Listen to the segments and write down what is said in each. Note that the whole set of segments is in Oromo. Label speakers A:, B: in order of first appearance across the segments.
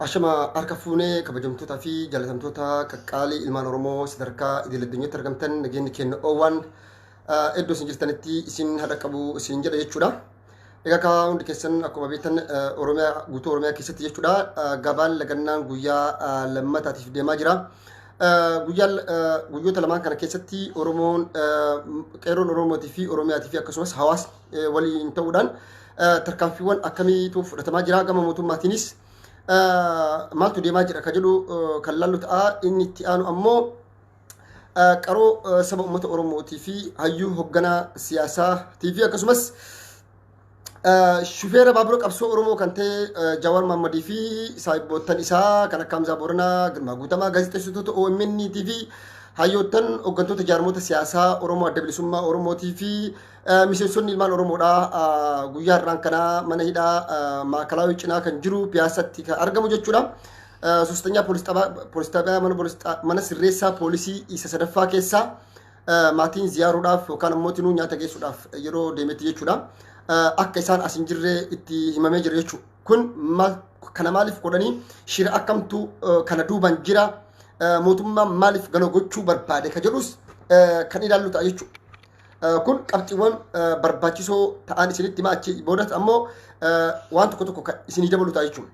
A: Ashama harka fuunee, kabajamtootaa fi jaalatamtoota qaqqaalii ilmaan Oromoo sadarkaa idil addunyaatti argamtan, nageenyi keenya oowwan iddoo isin jirtanitti isin haadha qabu isin jedha jechuudha. Egaa akka hundi keessan akkuma beektan, Oromiyaa guutuu Oromiyaa keessatti jechuudha, gabaan lagannaan guyyaa lammataatiif deemaa jira. Guyyaa guyyoota lamaan kana keessatti Oromoon, qeerroon Oromootii fi Oromiyaatii fi akkasumas hawaasni waliin ta'uudhaan tarkaanfiiwwan akkamiitu fudhatamaa jira, gama mootummaatiinis maaltu deemaa jira ka jedhu kan laallu ta'a. Inni itti aanu ammoo qaroo saba uummata Oromootii fi hayyuu hoogganaa siyaasaatii fi akkasumas shufeera baabura qabsoo Oromoo kan ta'e Jawaar Mahammadii fi saahibboottan isaa kan akka Hamzaa Booranaa, Girmaa Guutamaa, gaazexeessitoota OMN fi hayyoottan hooggantoota jaarmoota siyaasaa Oromoo, Adda Bilisummaa Oromootii fi miseensonni ilmaan Oromoodhaa guyyaa har'aan kanaa mana hidhaa Maakalaawii cinaa kan jiru Piyaasatti kan argamu jechuudha. ሶስተኛ ፖሊስ ጣቢያ, mana sirreessaa poolisii isa sadaffaa keessaa maatiin ziyaaruudhaaf yookaan ammoo tinuu nyaata geessuudhaaf yeroo deemetti jechuudha. Akka isaan as hin jirre itti himamee jira jechuudha. Kun maal kana maaliif godhanii, shira akkamtu kana duuban jira, mootummaan maaliif gana gochuu barbaade ka jedhus kan ilaallu ta'a jechuudha. Kun qabxiiwwan barbaachisoo ta'an isinitti hima, achi boodas ammoo waan tokko tokko isinii dabalu ta'a jechuudha.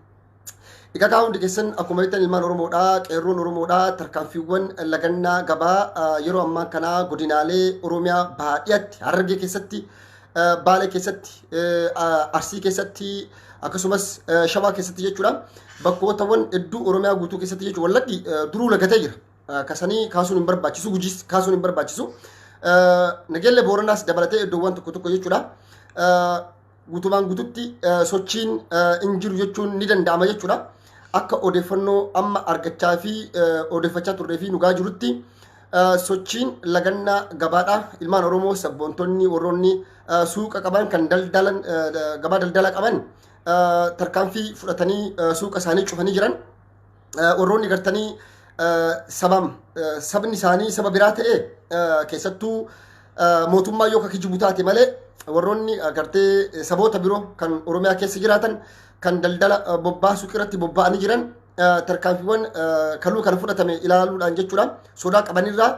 A: Egaa kaa hundi keessan akkuma beektan, ilmaan Oromoodhaa, qeerroon Oromoodhaa tarkaanfiiwwan lagannaa gabaa yeroo ammaa kanaa godinaalee Oromiyaa baadiyyaatti, Harargee keessatti, Baalee keessatti, Arsii keessatti, akkasumas Shawaa keessatti jechuudha. Bakkootawwan hedduu Oromiyaa guutuu keessatti jechuudha. Wallaggi duruu lagatee jira. Kasanii kaasuun hin barbaachisu, Gujiis kaasuun hin barbaachisu. Nageellee Booranaas dabalatee iddoowwan tokko tokko jechuudha. Guutumaan guututti sochiin hin jiru jechuun ni danda'ama jechuudha. Akka odeeffannoo amma argachaa fi odeeffachaa turree fi nugaa jirutti, sochiin lagannaa gabaadha. Ilmaan Oromoo sabboontonni warroonni suuqa qaban, kan daldalan, gabaa daldala qaban tarkaanfii fudhatanii suuqa isaanii cufanii jiran. Warroonni gartanii sabam sabni isaanii saba biraa ta'e, keessattuu mootummaa yoo ka kijibu taate malee, warroonni gartee saboota biroo kan Oromiyaa keessa jiraatan kan daldala bobbaa suuqii irratti bobba'anii jiran tarkaanfiiwwan kaluu kana fudhatame ilaaluudhaan jechuudha. Sodaa qabanirraa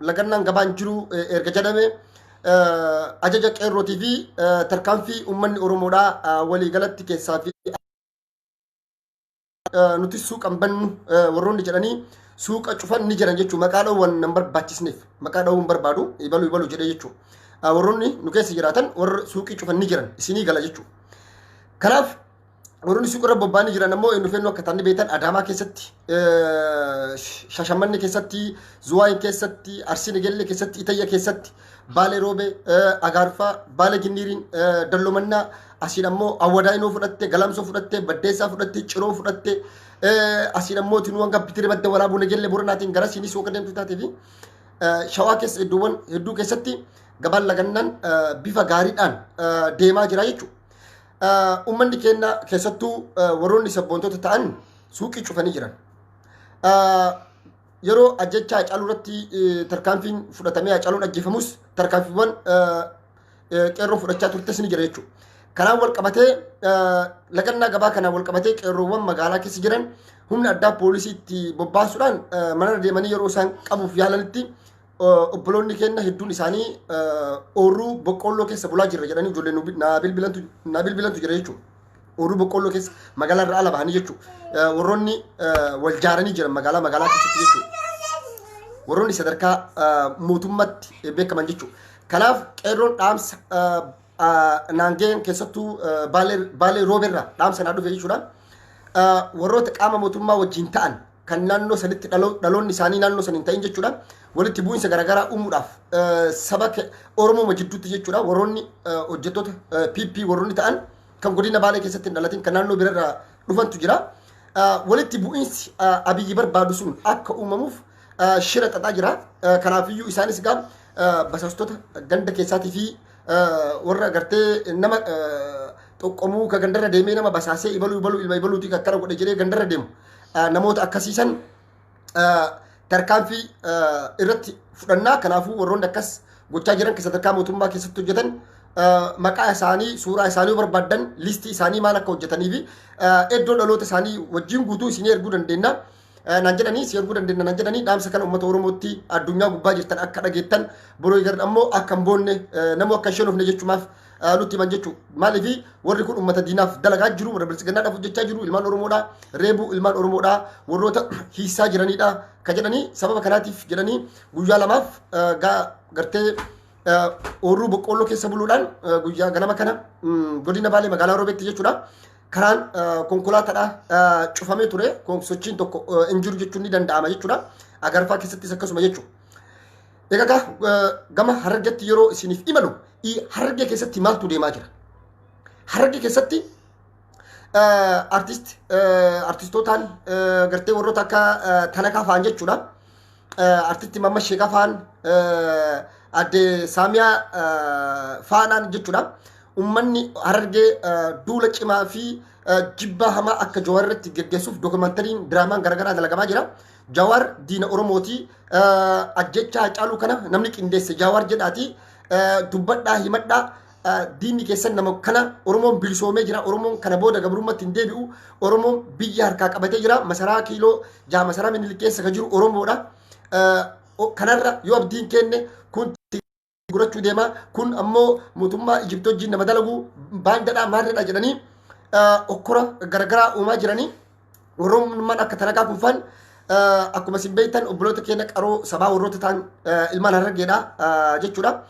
A: lagannaan gabaan jiru erga jedhame, ajaja qeerrootii fi tarkaanfii uummanni Oromoodhaa waliigalatti keessaa fi nuti suuqan bannu warroonni jedhanii suuqa cufan ni jiran jechuudha. Maqaa dha'uun nan barbaachisneef, maqaa dha'uun barbaadu, ibalu ibalu jedhee jechuudha. Warroonni nu keessa jiraatan warra suuqii cufan ni jiran, isinii gala jechuudha. Kanaaf warroonni suuqa irra bobba'anii jiran ammoo eenyu fennu akka ta'an beektan: Adaamaa keessatti, Shashammanni keessatti, Zuwaayin keessatti, Arsii Nagellee keessatti, Itayya keessatti, Baalee Roobee, Agaarfaa, Baalee Ginniiriin, Dallomannaa, asiin ammoo Awwadaayinoo fudhatte, Galamsoo fudhatte, Baddeessaa fudhatte, Ciroo fudhatte, asiin ammoo Tinuu hanga Bitire Madda Walaabuu Nagellee Boranaatiin gara siinis yoo deemtu taatee fi Shawaa keessa iddoowwan hedduu keessatti gabaan lagannaan bifa gaariidhaan deemaa jira jechuudha. Uummanni keenya, keessattuu warroonni sabboontota ta'an, suuqii cufanii jiran. Yeroo ajjechaa Hacaaluu irratti tarkaanfiin fudhatamee Hacaaluun ajjeefamus, tarkaanfiiwwan qeerroo fudhachaa turtes ni jira jechuudha. Kanaan wal qabatee, lagannaa gabaa kanaan wal qabatee, qeerroowwan magaalaa keessa jiran humna addaa poolisiitti bobbaasuudhaan manarra deemanii yeroo isaan qabuuf yaalanitti, obboloonni keenya hedduun isaanii oorruu boqqoolloo keessa bulaa jirra jedhanii ijoolleen naa bilbilantu jira jechuudha. Oorruu boqqoolloo keessa magaalaa irraa ala bahanii jechuudha. Warroonni wal jaaranii jiran magaalaa keessatti jechuudha. Warroonni sadarkaa mootummaatti beekaman jechuudha. Kanaaf qeerroon dhaamsa naangeen, keessattuu Baalee Rooberraa dhaamsa naa dhufe jechuudha. Warroota qaama mootummaa wajjin ta'an kan naannoo sanitti dhaloonni isaanii naannoo san hin ta'in jechuudha. Walitti bu'iinsa garaagaraa uumuudhaaf saba Oromoo jidduutti jechuudha. Warroonni hojjettoota PP warroonni ta'an kan godina Baalee keessatti hin dhalatin, kan naannoo birarraa dhufantu jira. Walitti bu'iinsi Abiyyi barbaadu sun akka uumamuuf shira xaxaa jira. Kanaafiyyuu isaanis gaa basaastota ganda keessaatii fi warra gartee nama xoqqomuu ka gandarra deemee nama basaasee ibaluu ibaluu ilma ibaluutii akkana godhe jedhee gandarra deemu, namoota akkasiisan tarkaanfii irratti fudhannaa. Kanaafuu warroonni akkas gochaa jiran kan sadarkaa mootummaa keessatti hojjetan Maqaa isaanii, suuraa isaanii barbaaddan, listii isaanii, maal akka hojjetanii fi iddoo dhaloota isaanii wajjin guutuu isinii erguu dandeenya. Naan jedhanii, si erguu dandeenya naan jedhanii. Dhaamsa kana uummata Oromootti addunyaa gubbaa jirtan akka dhageettan, boroo egar ammoo akka hin boonne, namoo akka hin sheenofne jechumaaf nutti himan jechuudha. Maaliif warri kun uummata diinaaf dalagaa jiru, warra bilisigannaadhaaf hojjechaa jiru, ilmaan Oromoodhaa reebuu, ilmaan Oromoodhaa warroota hiisaa jiranidha ka jedhanii. Sababa kanaatiif jedhanii guyyaa 2f gartee oorruu boqqoolloo keessa buluudhaan guyyaa ganama kana godina Baalee magaalaa Roobeetti jechuudha. Karaan konkolaataadha cufamee ture, sochiin tokko hin jiru jechuun ni danda'ama jechuudha. Agarfaa keessattis akkasuma jechuudha. Egaa gama Harargeetti yeroo isiniif imalu, Harargee keessatti maaltu deemaa jira? Harargee keessatti artistootaan gartee warroota akka Tanakaa fa'aan jechuudha. Artisti Mamma Sheekaa fa'aan, adde Saamiyaa fa'aadhaan jechuudha. Uummanni Harargee duula cimaa fi jibbaa hamaa akka Jawaar irratti geggeessuuf dookumentariin diraamaan garaagaraa dalagamaa jira. Jawaar diina Oromooti. Ajjecha Hacaaluu kana namni qindeesse Jawaar jedhaati. Dubbadhaa, himadhaa, diinni keessan nama kana. Oromoon bilisoomee jira. Oromoon kana booda gabrummaatti hin deebi'u. Oromoon biyya harkaa qabatee jira. Masaraa kiiloo 6, masaraa Minilik keessa kan jiru Oromoodha. Kanarra yoo abdiin kenne kun gurachuu deema, kun ammoo mootummaa Ijiptii wajjin nama dalagu, baandadha, maarredha jedhanii okkora garagaraa uumaa jiranii. Warroonni akka Tanakaa kunfaan, akkuma isin beektan, obboloota keenya qaroo sabaa warroota ta'an ilmaan Harargeedha jechuudha.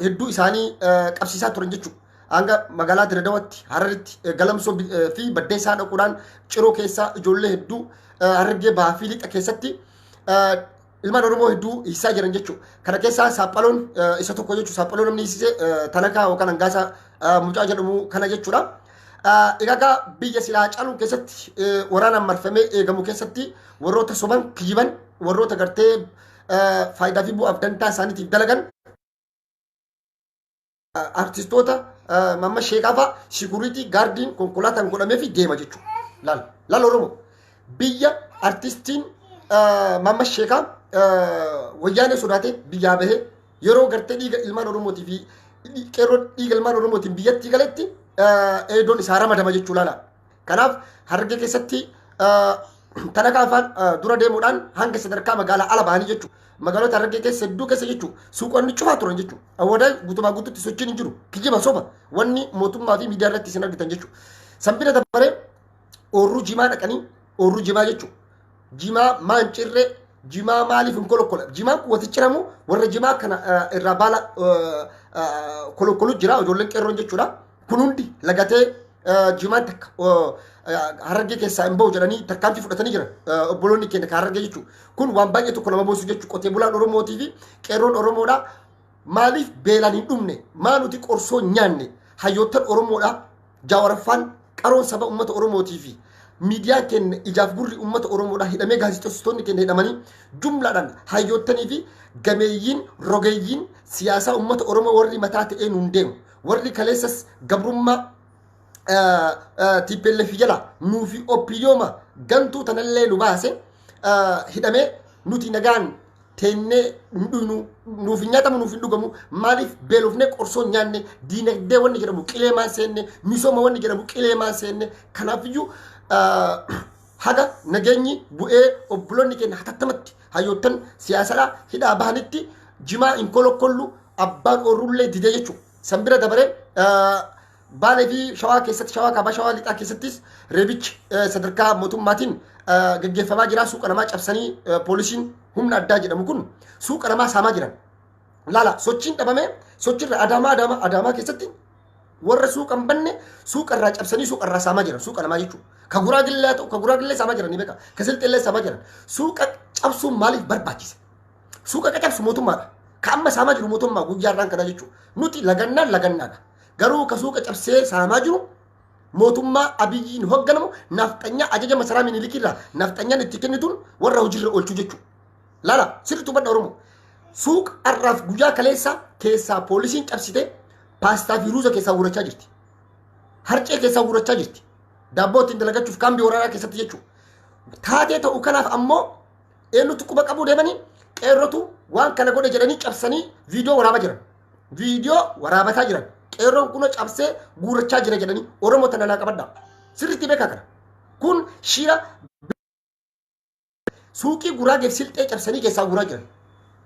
A: Hedduu isaanii qabsiisaa turan jechuudha. Hanga magaalaa Diredawatti, Hararitti, Galamsoo fi Baddeessaa dhaquudhaan Ciroo keessaa ijoollee hedduu, Harargee bahaa fi lixa keessatti ilmaan Oromoo hedduu hiisaa jiran jechuudha. Kana keessaa Saaphaloon isa tokko jechuudha. Saaphaloo namni hiisise Tanakaa yookaan Hangaasaa mucaa jedhamu kana jechuudha. Egaa biyya silaa caaluu keessatti waraanaan marfamee eegamu keessatti warroota soban, kijiban, warroota gartee faayidaa fi bu'aaf dantaa isaaniitiif dalagan, artistoota Mamma Sheekaa fa'a security guardiin konkolaataan godhamee fi deema jechuudha. Laal laal Oromoo, biyya artistiin Mamma Sheekaa wayyaanee sodaatee biyyaa bahee yeroo gartee dhiiga ilmaan Oromootii fi qeerroo dhiiga ilmaan Oromootiin biyyattii galetti eedoon isaa ramadama jechuu laala. Kanaaf Harargee keessatti Tanakaa afaan dura deemuudhaan hanga sadarkaa magaalaa ala bahanii jechuudha. Magaalota Harargee keessa hedduu keessa jechuudha. Suuqonni cufaa turan jechuudha. Awwadaa guutumaa guututti sochiin hin jiru. Kijiba, soba wanni mootummaa fi miidiyaa irratti isin argitan jechuudha. Sanbira dabaree oorruu jimaa dhaqanii, oorruu jimaa jechuudha. Jimaa maan cirree, jimaa maaliif hin kolokkola? Jimaan kun wati ciramu warra jimaa kana irraa baala kolokkolu jira, ijoolleen qeerroon jechuudha. Kun hundi lagatee jimaan takka Harargee keessaa hin bahu jedhanii tarkaanfii fudhatanii jiran obboloonni keenya kan Harargee jechuudha. Kun waan baay'ee tokko nama boonsu jechuudha. Qotee bulaan Oromootii fi qeerroon Oromoodha. Maaliif beelaan hin dhumne? Maa nuti qorsoo hin nyaanne? Hayyoottan Oromoodha. Jaawaraffaan qaroon saba uummata Oromootii fi miidiyaan keenya ijaaf gurri uummata Oromoodha hidhamee, gaazexeessitoonni keenya hidhamanii, jumlaadhaan hayyoottanii fi gameeyyiin rogeeyyiin siyaasaa uummata Oromoo warri mataa ta'ee nuun deemu, warri kaleessas gabrummaa TPLF jala nuufi OPDOma gantuu tanallee nu baase hidhamee, nuti nagaan teennee hin dhuynu, nuuf hin nyaatamu, nuuf hin dhugamu, maaliif beelofnee qorsoo hin nyaanne? Diinagdee wanni jedhamu qilee maan seenne? Misooma wanni jedhamu qilee maan seenne? Kanaafiyyuu haga nageenyi bu'ee obboloonni keenya hatattamatti hayyoottan siyaasadhaa hidhaa bahanitti jimaa hin kolokkollu, abbaan oorrullee didee jechuudha. San bira dabaree Baalee fi Shawaa keessatti, Shawaa kaabaa, Shawaa lixaa keessattis reebichi sadarkaa mootummaatiin gaggeeffamaa jira. Suuqa namaa cabsanii, poolisiin humna addaa jedhamu kun suuqa namaa saamaa jiran. Laala, sochiin dhabame, sochiirra Adaamaa keessatti warra suuqa hin banne suuqa irraa cabsanii suuqa irraa saamaa jiran, suuqa namaa jechuudha. Ka Guraagillee haa ta'u, ka Guraagillee saamaa jiran ni beeka. Ka Silxillee saamaa jiran. Suuqa cabsuun maaliif barbaachise? Suuqa ka cabsu mootummaadha. Ka amma saamaa jiru mootummaa guyyaa irraan kanaa jechuudha. Nuti lagannaan lagannaadha. Garuu ka suuqa cabsee saamaa jiru mootummaa Abiyyiin hoogganamu, nafxanyaa ajaja masaraa Minilikirraa nafxanyaan itti kennituun warra hojiirra oolchuu jechuudha. Laala, sirriitti hubadha Oromoo. Suuqa har'aaf guyyaa kaleessaa keessaa poolisiin cabsitee paastaa fi ruuza keessaa guurachaa jirti. Harcee keessaa guurachaa jirti. Daabboo ittiin dalagachuuf kaambii waraanaa keessatti jechuudha. Taatee ta'u kanaaf ammoo eenyutu quba qabuu deemanii qeerrotu waan kana godhe jedhanii cabsanii viidiyoo waraabaa jiran. Viidiyoo waraabataa jiran. Qeerroon kun cabsee guurachaa jira jedhanii Oromoo tana naa qabadha. Sirriitti beekaa kana. Kun shira suuqii Guraageef Silxee cabsanii keessaa guuraa jiran.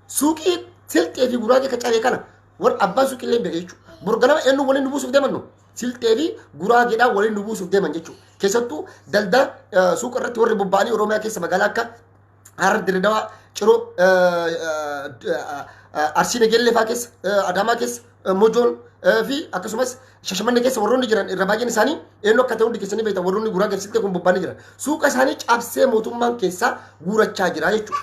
A: Suuqii Silxee fi Guraagee ka cabee kana warra abbaan suuqii illee beeka jechuudha. Borganama eenyu waliin nu buusuuf deeman nu? Silxee fi Guraageedhaan waliin nu buusuuf deeman jechuudha. Keessattuu daldala suuqa irratti warri bobba'anii Oromiyaa keessa magaalaa akka Harar, Dirredawaa, Ciroo, Arsii Nageellee fa'aa keessa, Adaamaa keessa, Mojoon fi akkasumas Shashamannee keessa warroonni jiran irra baay'een isaanii eenyu akka ta'e hundi keessanii beektan warroonni Guraagee fi Silxee kun bobba'anii jiran. Suuqa isaanii cabsee mootummaan keessaa guurachaa jira jechuudha.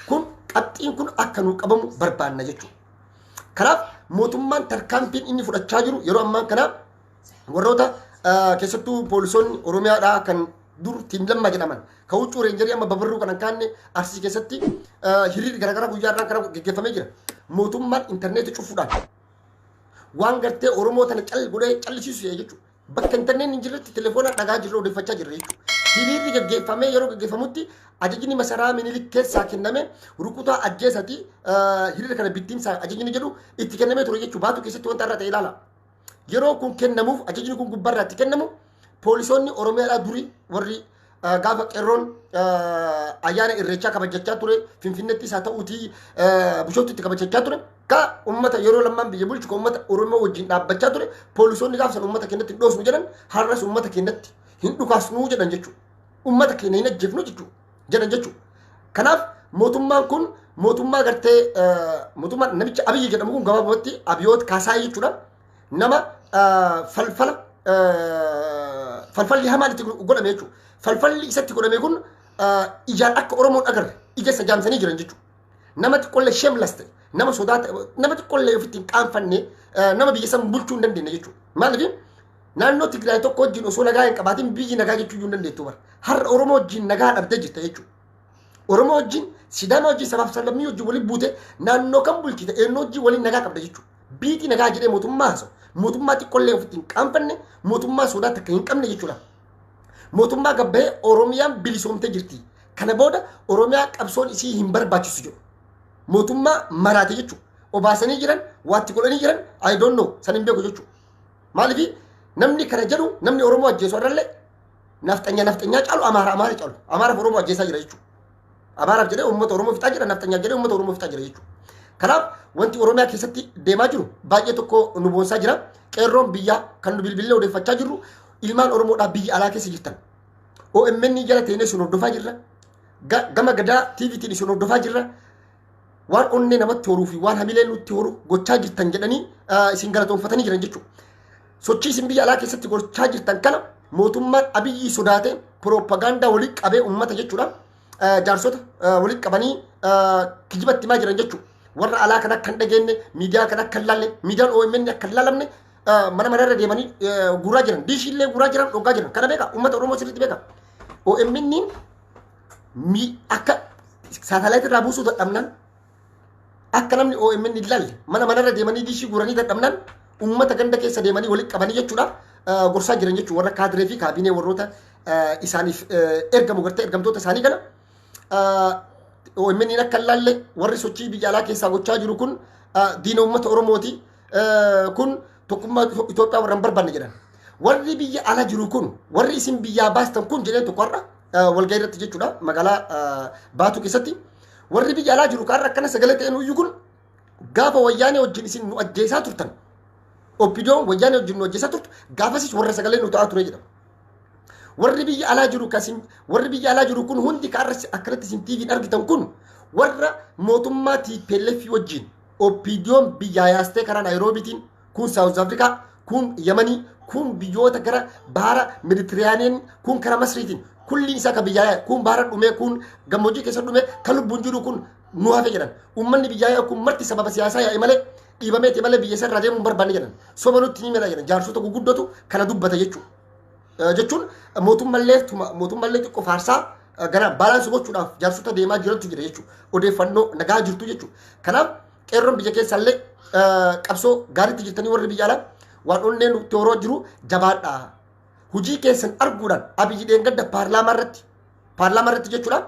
A: Kun qabxiin kun akka nu qabamu barbaanna jechuudha. Kanaaf mootummaan tarkaanfiin inni fudhachaa jiru yeroo ammaan kana warroota keessattuu poolisoonni Oromiyaadhaa kan dur Team Lammaa jedhaman kan huccuu reenjarii amma babarruu kan hin kaanne Arsii keessatti hiriirri garaagaraa guyyaa irraan kana gaggeeffamee jira. Mootummaan intarneetii cufuudhaan waan gartee Oromoo tana cal godhee callisiisu jechuudha. Bakka intarneetiin hin jirretti telefoona dhagaa jirra odeeffachaa jirra jechuudha. Hiriirri gaggeeffamee yeroo gaggeeffamutti ajajni masaraa Minilik keessaa kenname rukutaa ajjeesati hiriira kana bittiinsaa ajajni jedhu itti kennamee ture jechuudha. Baatu keessatti wanta irra ta'e ilaala. Yeroo kun kennamuuf ajajni kun gubbaarraa itti kennamu poolisoonni Oromiyaadhaa durii warri gaafa qeerroon ayyaana irreechaa kabajachaa ture Finfinnettis haa ta'uutii Bishooftutti kabajachaa ture ka ummata yeroo lammaan biyya bulchu ka ummata Oromoo wajjin dhaabbachaa ture poolisoonni gaafa san ummata keenyatti hin dhoosnu jedhan har'as ummata keenyatti hin dhukaasnuu jedhan jechuudha. Ummata keenya hin ajjeefnu jechuudha jedhan jechuudha. Kanaaf mootummaan kun mootummaa gartee mootummaan namicha Abiyyi jedhamu kun gabaabumatti Abiyoot Kaasaayii jechuudha. Nama falfala falfalli hamaan itti godhame jechuudha. Falfalli isatti godhame kun ijaan akka Oromoon agarre ija isa jaamsanii jiran jechuudha. Nama xiqqollee shameless ta'e, nama sodaa ta'e, nama xiqqollee ofitti hin qaanfanne, nama biyya san bulchuu hin dandeenye jechuudha. Maaliif naannoo Tigraay tokko wajjin osoo nagaa hin qabaatin biyyi nagaa jechuu iyyuu hin dandeettu bara. Har'a Oromoo wajjin nagaa dhabdee jirta jechuudha. Oromoo wajjin, Sidaama wajjin, sabaaf sablammii wajjin waliin buute naannoo kam bulchite eenyu wajjin waliin nagaa qabda jechuudha. Biitii nagaa jedhee mootummaa haasa'u, mootummaa xiqqollee ofitti hin qaanfanne, mootummaa sodaa takka hin qabne jechuudha. Mootummaa gabbahee Oromiyaan bilisoomtee jirti. Kana booda Oromiyaa qabsoon isii hin barbaachisu jedhu. Mootummaa maraate jechuudha. Obaasanii jiran, waatti godhanii jiran, I don't know, san hin beeku jechuudha. Maaliif namni kana jedhu namni Oromoo ajjeesu irrallee nafxanyaa nafxanyaa caalu Amaara Amaara caalu. Amaaraaf Oromoo ajjeesaa jira jechuudha. Amaaraaf jedhee uummata Oromoo fixaa jira, nafxanyaa jedhee uummata Oromoo fixaa jira jechuudha. Kanaaf wanti Oromiyaa keessatti deemaa jiru baay'ee tokko nu boonsaa jira. Qeerroon biyyaa kan nu bilbilee odeeffachaa jirru ilmaan Oromoodhaa biyya alaa keessa jirtan. OMN jala teenee isin hordofaa jirra. Gama Gadaa TVtiin isin hordofaa jirra. Waan onnee namatti horuu fi waan hamilee nutti horu gochaa jirtan jedhanii isin galatoonfatanii jiran jechuudha. Sochii isin biyya alaa keessatti gochaa jirtan kana mootummaan Abiyyi sodaatee piroopagaandaa walitti qabee uummata jechuudha. Jaarsota walitti qabanii kijibatti himaa jiran jechuudha. Warra alaa kana akka hin dhageenye, miidiyaa kana akka hin laalle, miidiyaan OMN akka hin laalamne mana manarra deemanii guuraa jiran. Diishiillee guuraa jiran, dhogaa jiran. Kana beeka, uummata Oromoo sirriitti beeka. OMN akka saatalaayit irraa buusuu dadhabnaan akka namni OMN hin laalle mana manarra deemanii diishii guuranii dadhabnaan uummata ganda keessa deemanii walitti qabanii jechuudha gorsaa jiran jechuudha warra kaadiree fi kaabinee warroota isaaniif ergamu gartee ergamtoota isaanii kana OMN akka hin laalle warri sochii biyya alaa keessaa gochaa jiru kun diina uummata Oromooti kun tokkummaa Itoophiyaa warra hin barbaanne jedhan. Warri biyya ala jiru kun warri isin biyyaa baastan kun jedheen tokko har'a walgahii irratti jechuudha magaalaa Baatuu keessatti warri biyya alaa jiru kaarra akkana sagalee ta'een iyyuu kun gaafa wayyaanee wajjin isin nu ajjeesaa turtan OPDOn wayyaanee wajjin nu ajjeesaa turtu gaafasis warra sagalee nu ta'aa ture jedhama. Warri biyya alaa jiru kasin warri biyya alaa jiru kun hundi kaarra akkanatti isin TV'n argitan kun warra mootummaa TPLF wajjin OPDOn biyyaa yaastee karaa Naayiroobiitiin kun South Africa kun Yamanii kun biyyoota gara baara Meditiraaniyeen kun karaa Masriitiin kulliin isaa kan biyyaa yaa'e kun baara dhumee kun gammoojjii keessa dhumee kan lubbuun jiru kun nu hafe jedhan uummanni biyyaa yaa'e kun marti sababa siyaasaa yaa'e malee dhiibameeti malee biyya isa irraa deemuu hin barbaanne jedhan soba nutti ni mala jedhan jaarsota guguddootu kana dubbata jechuudha. Jechuun mootummallee mootummallee xiqqoo faarsaa gara balance gochuudhaaf jaarsota deemaa jirantu jira jechuudha. Odeeffannoo nagaa jirtu jechuudha. Kanaaf qeerroon biyya keessallee qabsoo gaariitti jirtanii warri biyya alaa waan onnee nutti horoo jiru jabaadha. Hojii keessan arguudhaan Abiyyi dheengadda paarlaamaa irratti jechuudha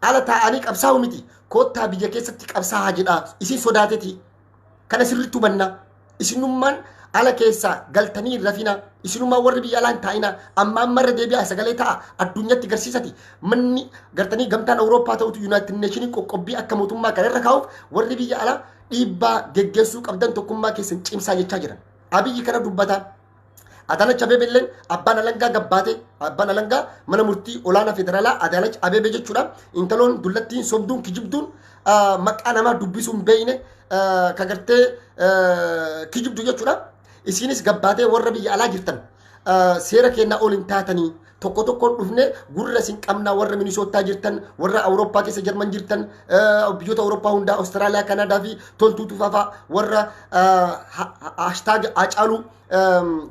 A: ala taa'anii qabsaa'u miti koottaa biyya keessatti qabsaa'aa jedha isin sodaateeti. Kana sirriitti hubannaa. Isinummaan Ala keessaa galtanii hin rafinaa. Isinummaa warri biyya alaa hin taa'inaa. Amma ammarra deebi'aa sagalee ta'a. Addunyatti garsiisati. Manni gartanii gamtaan Awurooppaa ta'utu Yuunaayitid Neeshinii qoqqobbii akka mootummaa kana irra kaa'uuf warri biyya alaa dhiibbaa geggeessuu qabdan tokkummaa keessan cimsaa jechaa jiran. Abiyyi kana dubbataa. Adaanach Abeebee illeen abbaan alangaa gabbaate abbaan alangaa mana murtii olaanaa federaalaa Adaanach Abeebee jechuudha. Intaloon dullattiin sobduun kijibduun maqaa namaa dubbisuu hin beekne ka gartee kijibdu jechuudha. Isiinis gabbaatee warra biyya alaa jirtan seera kennaa ol hin taatanii tokko tokkoon dhufne gurra isin qabnaa warra Minisootaa jirtan warra Awurooppaa keessa Jarman jirtan biyyoota Awurooppaa hundaa Awustiraaliyaa Kanaadaa fi toltuu tufaafaa warra hashtag Haacaaluu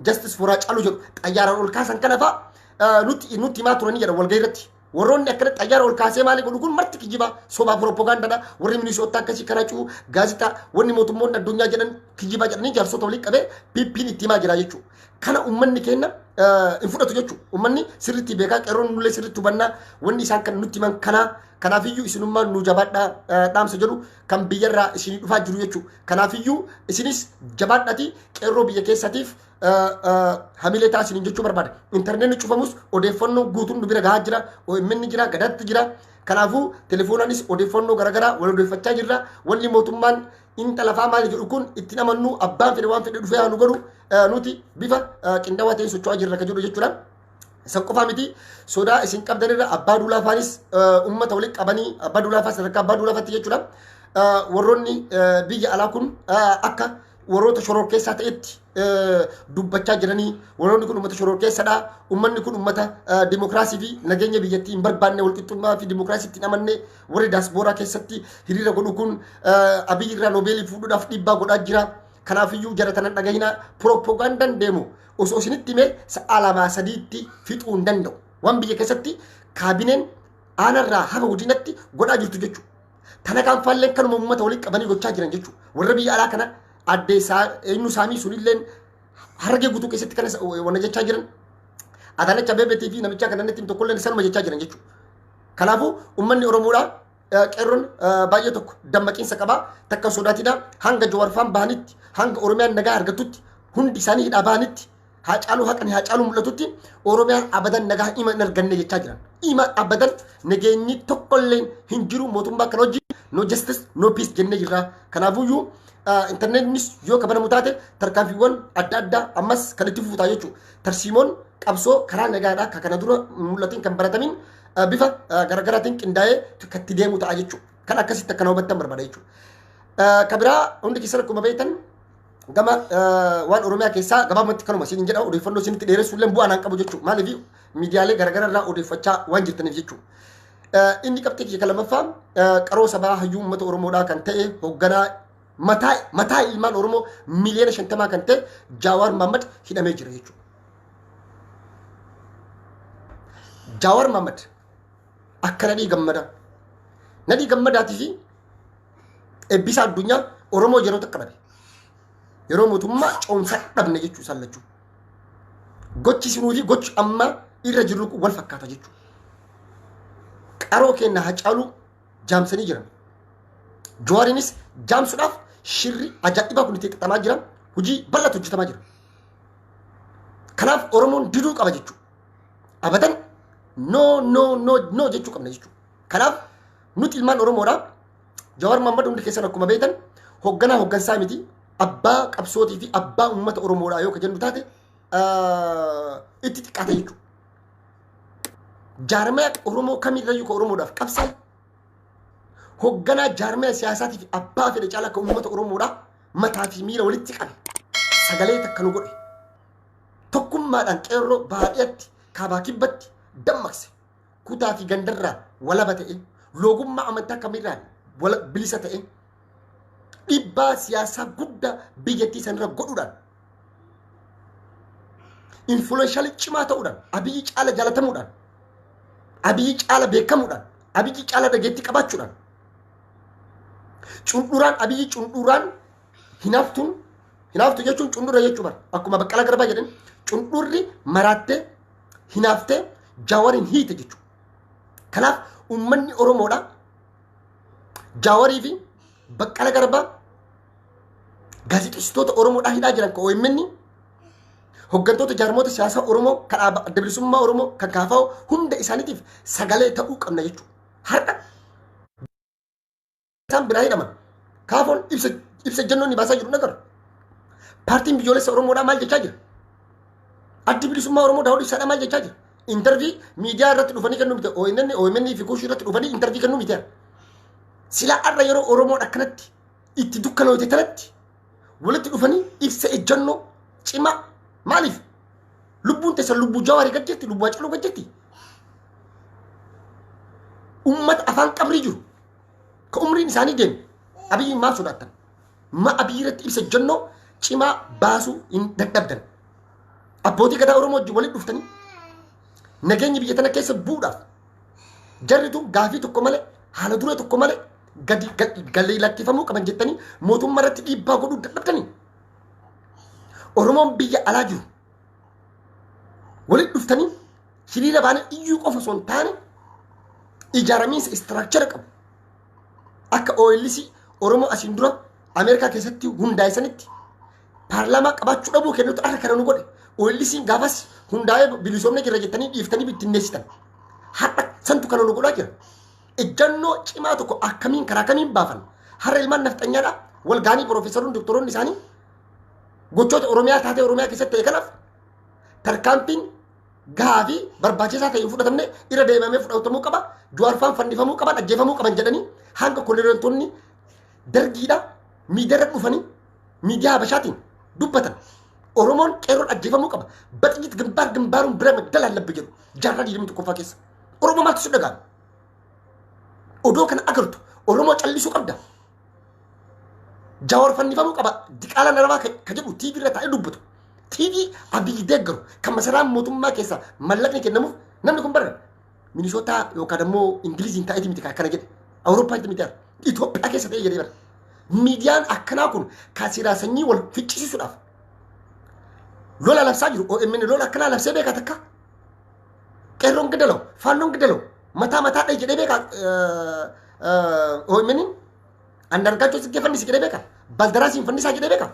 A: justice for Haacaaluu jedhu xayyaaraan ol kaasan kana fa'a nutti himaa turanii jedha walgahii irratti. Warroonni akkana xayyaara ol kaasee maali godhu kun marti kijibaa sobaa propagaandaadha. Warri Minisootaa akkasii karacuu gaazexaa wanni mootummoonni addunyaa jedhan kijibaa jedhanii jaarsota waliin qabee PP'n itti himaa jira jechuudha. Kana uummanni keenya hin fudhatu jechuudha. Uummanni sirriitti beekaa qeerroon nullee sirriitti hubannaa wanni isaan kan nutti himan kanaa kanaafiyyuu isinummaan nu jabaadhaa dhaamsa jedhu kan biyyarraa isinii dhufaa jiru jechuudha. Kanaafiyyuu isinis jabaadhaati qeerroo biyya keessatiif hamilee ta'a isiniin jechuu barbaada. Intarneetni cufamus odeeffannoo guutuun nu bira gahaa jira. OMN jira, gadaatti jira. Kanaafuu telefoonaanis odeeffannoo garaagaraa wal odeeffachaa jirra. Wanni mootummaan inta lafaa maali jedhu kun ittiin amannu abbaan fedhe waan fedhe dhufee haa nu godhu nuti bifa qindaawaa ta'een socho'aa jirra kan jedhu jechuudha. San qofaa miti sodaa isin qabdanirra abbaa duulaa faanis uummata walitti qabanii abbaa duulaa faa sadarkaa abbaa duulaa faatti jechuudha. Warroonni biyya alaa kun akka warroota shororkeessaa ta'etti dubbachaa jiranii warroonni kun uummata shororkeessadha. Uummanni kun uummata dimokiraasii fi nageenya biyyattii hin barbaanne walqixxummaa fi dimokiraasii ittiin amanne warri daaspooraa keessatti hiriira godhu kun Abiyyi irraa noobeelii fuudhuudhaaf dhiibbaa godhaa jira. Kanaafiyyuu jara tanan dhagahina pirooppogaandaan deemu osoo isinitti himee sa'a lamaa sadiitti fixuu hin danda'u. Waan biyya keessatti kaabineen aanarraa haga godinatti godhaa jirtu jechuudha. Tana kan faalleen kanuma uummata walitti qabanii gochaa jiran jechuudha. Warra biyya alaa kana addee eenyu saamii sunilleen Harargee guutuu keessatti kana wanna jechaa jiran. Adaanach Abeebeetii fi namicha kana natti tokkolleen sanuma jechaa jiran jechuudha. Kanaafuu uummanni Oromoodhaa qeerroon baay'ee tokko dammaqiinsa qabaa takka sodaatidha hanga Jawaarfaan bahanitti hanga Oromiyaan nagaa argatutti hundi isaanii hidhaa bahanitti Haacaaluu haqni Haacaaluu mul'atutti Oromiyaan abadan nagaa ima hin arganne jechaa jiran. Ima abadan nageenyi tokkolleen hin jiru mootummaa kana wajjin no justice no peace jennee jirra. Kanaafuyyuu intarneetnis yoo kabanamu taate tarkaanfiiwwan adda addaa ammas kan itti fufu ta'a jechuudha. Tarsiimoon qabsoo karaa nagaadhaa kan kana dura mul'atin kan baratamin bifa garaagaraatiin qindaa'ee kan itti deemu ta'a jechuudha. Kan akkasitti akkana hubattan barbaada jechuudha. Kan biraa hundi keessan akkuma beektan gama waan Oromiyaa keessaa gabaabumatti kanuma isin jedha odeeffannoo isinitti dheeressuu illee bu'aa naan qabu jechuudha. Maaliif miidiyaalee garaagaraa irraa odeeffachaa waan jirtaniif jechuudha. Inni qabxii kiyya kan lammaffaa qaroo sabaa hayyuu uummata Oromoodhaa kan ta'e hoogganaa mataa mataa ilmaan Oromoo miliyoona 50 kan ta'e Jawaar Mohammad hidhamee jira jechuudha. Jawaar Mohammad akka Nadhii Gammadaa. Nadhii Gammadaatii fi Eebbisaa Addunyaa Oromoo yeroo takka dhabe. Yeroo mootummaa ce'umsaa dhabne jechuu isaan lachuu. Gochi sinuu fi gochi ammaa irra jirru kun wal fakkaata jechuudha. Qaroo keenya Hacaaluu jaamsanii jiran. Jawaariinis jaamsuudhaaf shirri ajaa'ibaa kun itti xaxamaa jira. Hojii bal'aatu hojjetamaa jira. Kanaaf Oromoon diduu qaba jechuudha. Abadan no no no no jechuu qabna jechuudha. Kanaaf nuti ilmaan Oromoodhaa Jawaar Mohammad hundi keessan akkuma beektan hoogganaa hooggansaa miti abbaa qabsootii fi abbaa uummata Oromoodhaa yoo ka jennu taate itti xiqqaata jechuudha. Jaarmaya Oromoo kamirrayyuu ka Oromoodhaaf qabsaa'e hoogganaa jaarmaya siyaasaatii fi abbaa fedhe caalaa ka uummata Oromoodhaa mataa fi miila walitti qabe sagalee takka nu godhe tokkummaadhaan qeerroo baadiyyaatti kaabaa kibbatti dammaqse kutaa fi gandarraa walaba ta'e loogummaa amantaa kamirraan bilisa ta'e dhiibbaa siyaasaa guddaa biyyattii sanirra godhuudhaan influential cimaa ta'uudhaan Abiyyi caala jaalatamuudhaan Abiyyi caala beekamuudhaan Abiyyi caala dhageettii qabaachuudhaan cundhuraan Abiyyi cundhuraan hinaaftuun hinaaftu jechuun cundhura jechuu bara akkuma Baqqalaa Garbaa jedhan cundhurri maraattee hinaaftee Jaawariin hiite jechuudha. Kanaaf uummanni Oromoodha Jaawarii fi Baqqala Garbaa Gaazexeessitoota Oromoodhaa hidhaa jiran kan OMN, hoggantoota jaarmoota siyaasaa Oromoo kan Adda Bilisummaa Oromoo kan KFO hunda isaaniitiif sagalee ta'uu qabna jechuudha. Har'a isaan biraa hidhaman. Kaafoon ibsa ejjennoo inni baasaa jiru nagaru. Paartiin biyyoolessa Oromoodhaa maal jechaa jira? Addi Bilisummaa Oromoo Daawud Ibsaadhaa maal jechaa jira? Interview miidiyaa irratti dhufanii kennuu miti. ONN, OMN fi Kuushii irratti dhufanii interview kennuu miti. Silaa har'a yeroo Oromoon akkanatti itti dukkanoote tanatti walitti dhufanii ibsa ejjennoo cimaa. Maaliif? Lubbuun teessan lubbuu Jawaarii gad jirti, lubbuu Hacaaluu gad jirti. Uummata afaan qabrii jiru ka umriin isaanii deeme Abiyyiin maaf sodaattan? Ma Abiyyi irratti ibsa ejjennoo cimaa baasuu hin dadhabdan? Abbootii gadaa Oromoo wajjin walitti dhuftanii nageenya biyya tana keessa bu'uudhaaf jarri tun gaafii tokko malee, haala duree tokko malee gadi galii lakkifamuu qaban jettanii mootummaa irratti dhiibbaa godhuu dadhabdanii? Oromoon biyya alaa jiru walitti dhuftanii hiriira baanee iyyuu qofa osoo hin taane, ijaaramiinsa structure qabu akka OLC Oromoo asiin dura Ameerikaa keessatti hundaa'e paarlaamaa qabaachuu dhabuu kennutu har'a kana nu godhe. OLC'n gaafas hundaa'ee bilisoomne jira jettanii dhiiftanii bittinneessitan. Har'a santu kana nu godhaa jira. Ejjannoo cimaa tokko akkamiin, karaa kamiin baafan? Har'a ilmaan nafxanyaadha wal gaanii piroofeesaroonni, doktoroonni isaanii gochoota Oromiyaa taatee Oromiyaa keessatti ta'e kanaaf tarkaanfiin gahaa fi barbaachisaa ta'e hin fudhatamne, irra deemamee fudhatamuu qaba. Jawaarfaan fannifamuu qaban, ajjeefamuu qaban jedhanii hanga koloneeltonni dargiidha miidiyaa irra dhufanii miidiyaa Habashaatiin dubbatan. Oromoon qeerroon ajjeefamuu qaba. በጥይት ግንባር ግንባሩን ብለህ መግደል አለብህ jedhu jaarraa 21ffaa keessa. Oromoo maaltu si dhaga'ama? Odoo kana agartu Oromoo callisuu qabda. Jawar fannifamuu qaba. Diqaalaa narabaa ka jedhu TV irra taa'ee dubbatu. TV Abiyyi deeggaru kan masaraa mootummaa keessa mallaqni kennamuuf. Namni kun bara Minisootaa yookaan immoo Ingiliziin taa'eeti miti akkana jedhe. Awurooppaatti miti, Itoophiyaa keessa ta'ee jedhee bara. Miidiyaan akkanaa kun kan silaa sanyii wal ficcisiisuudhaaf lola labsaa jiru. OMN lola akkanaa labsee beekaa takka? Qeerroon gidalaw, faannoon gidalaw, mataa mataa dhahi jedhee beekaa OMN? Andargaachoo Tsiggee fannisi jedhee beekaa? Baldaraasiin fannisaa jedhee beekaa?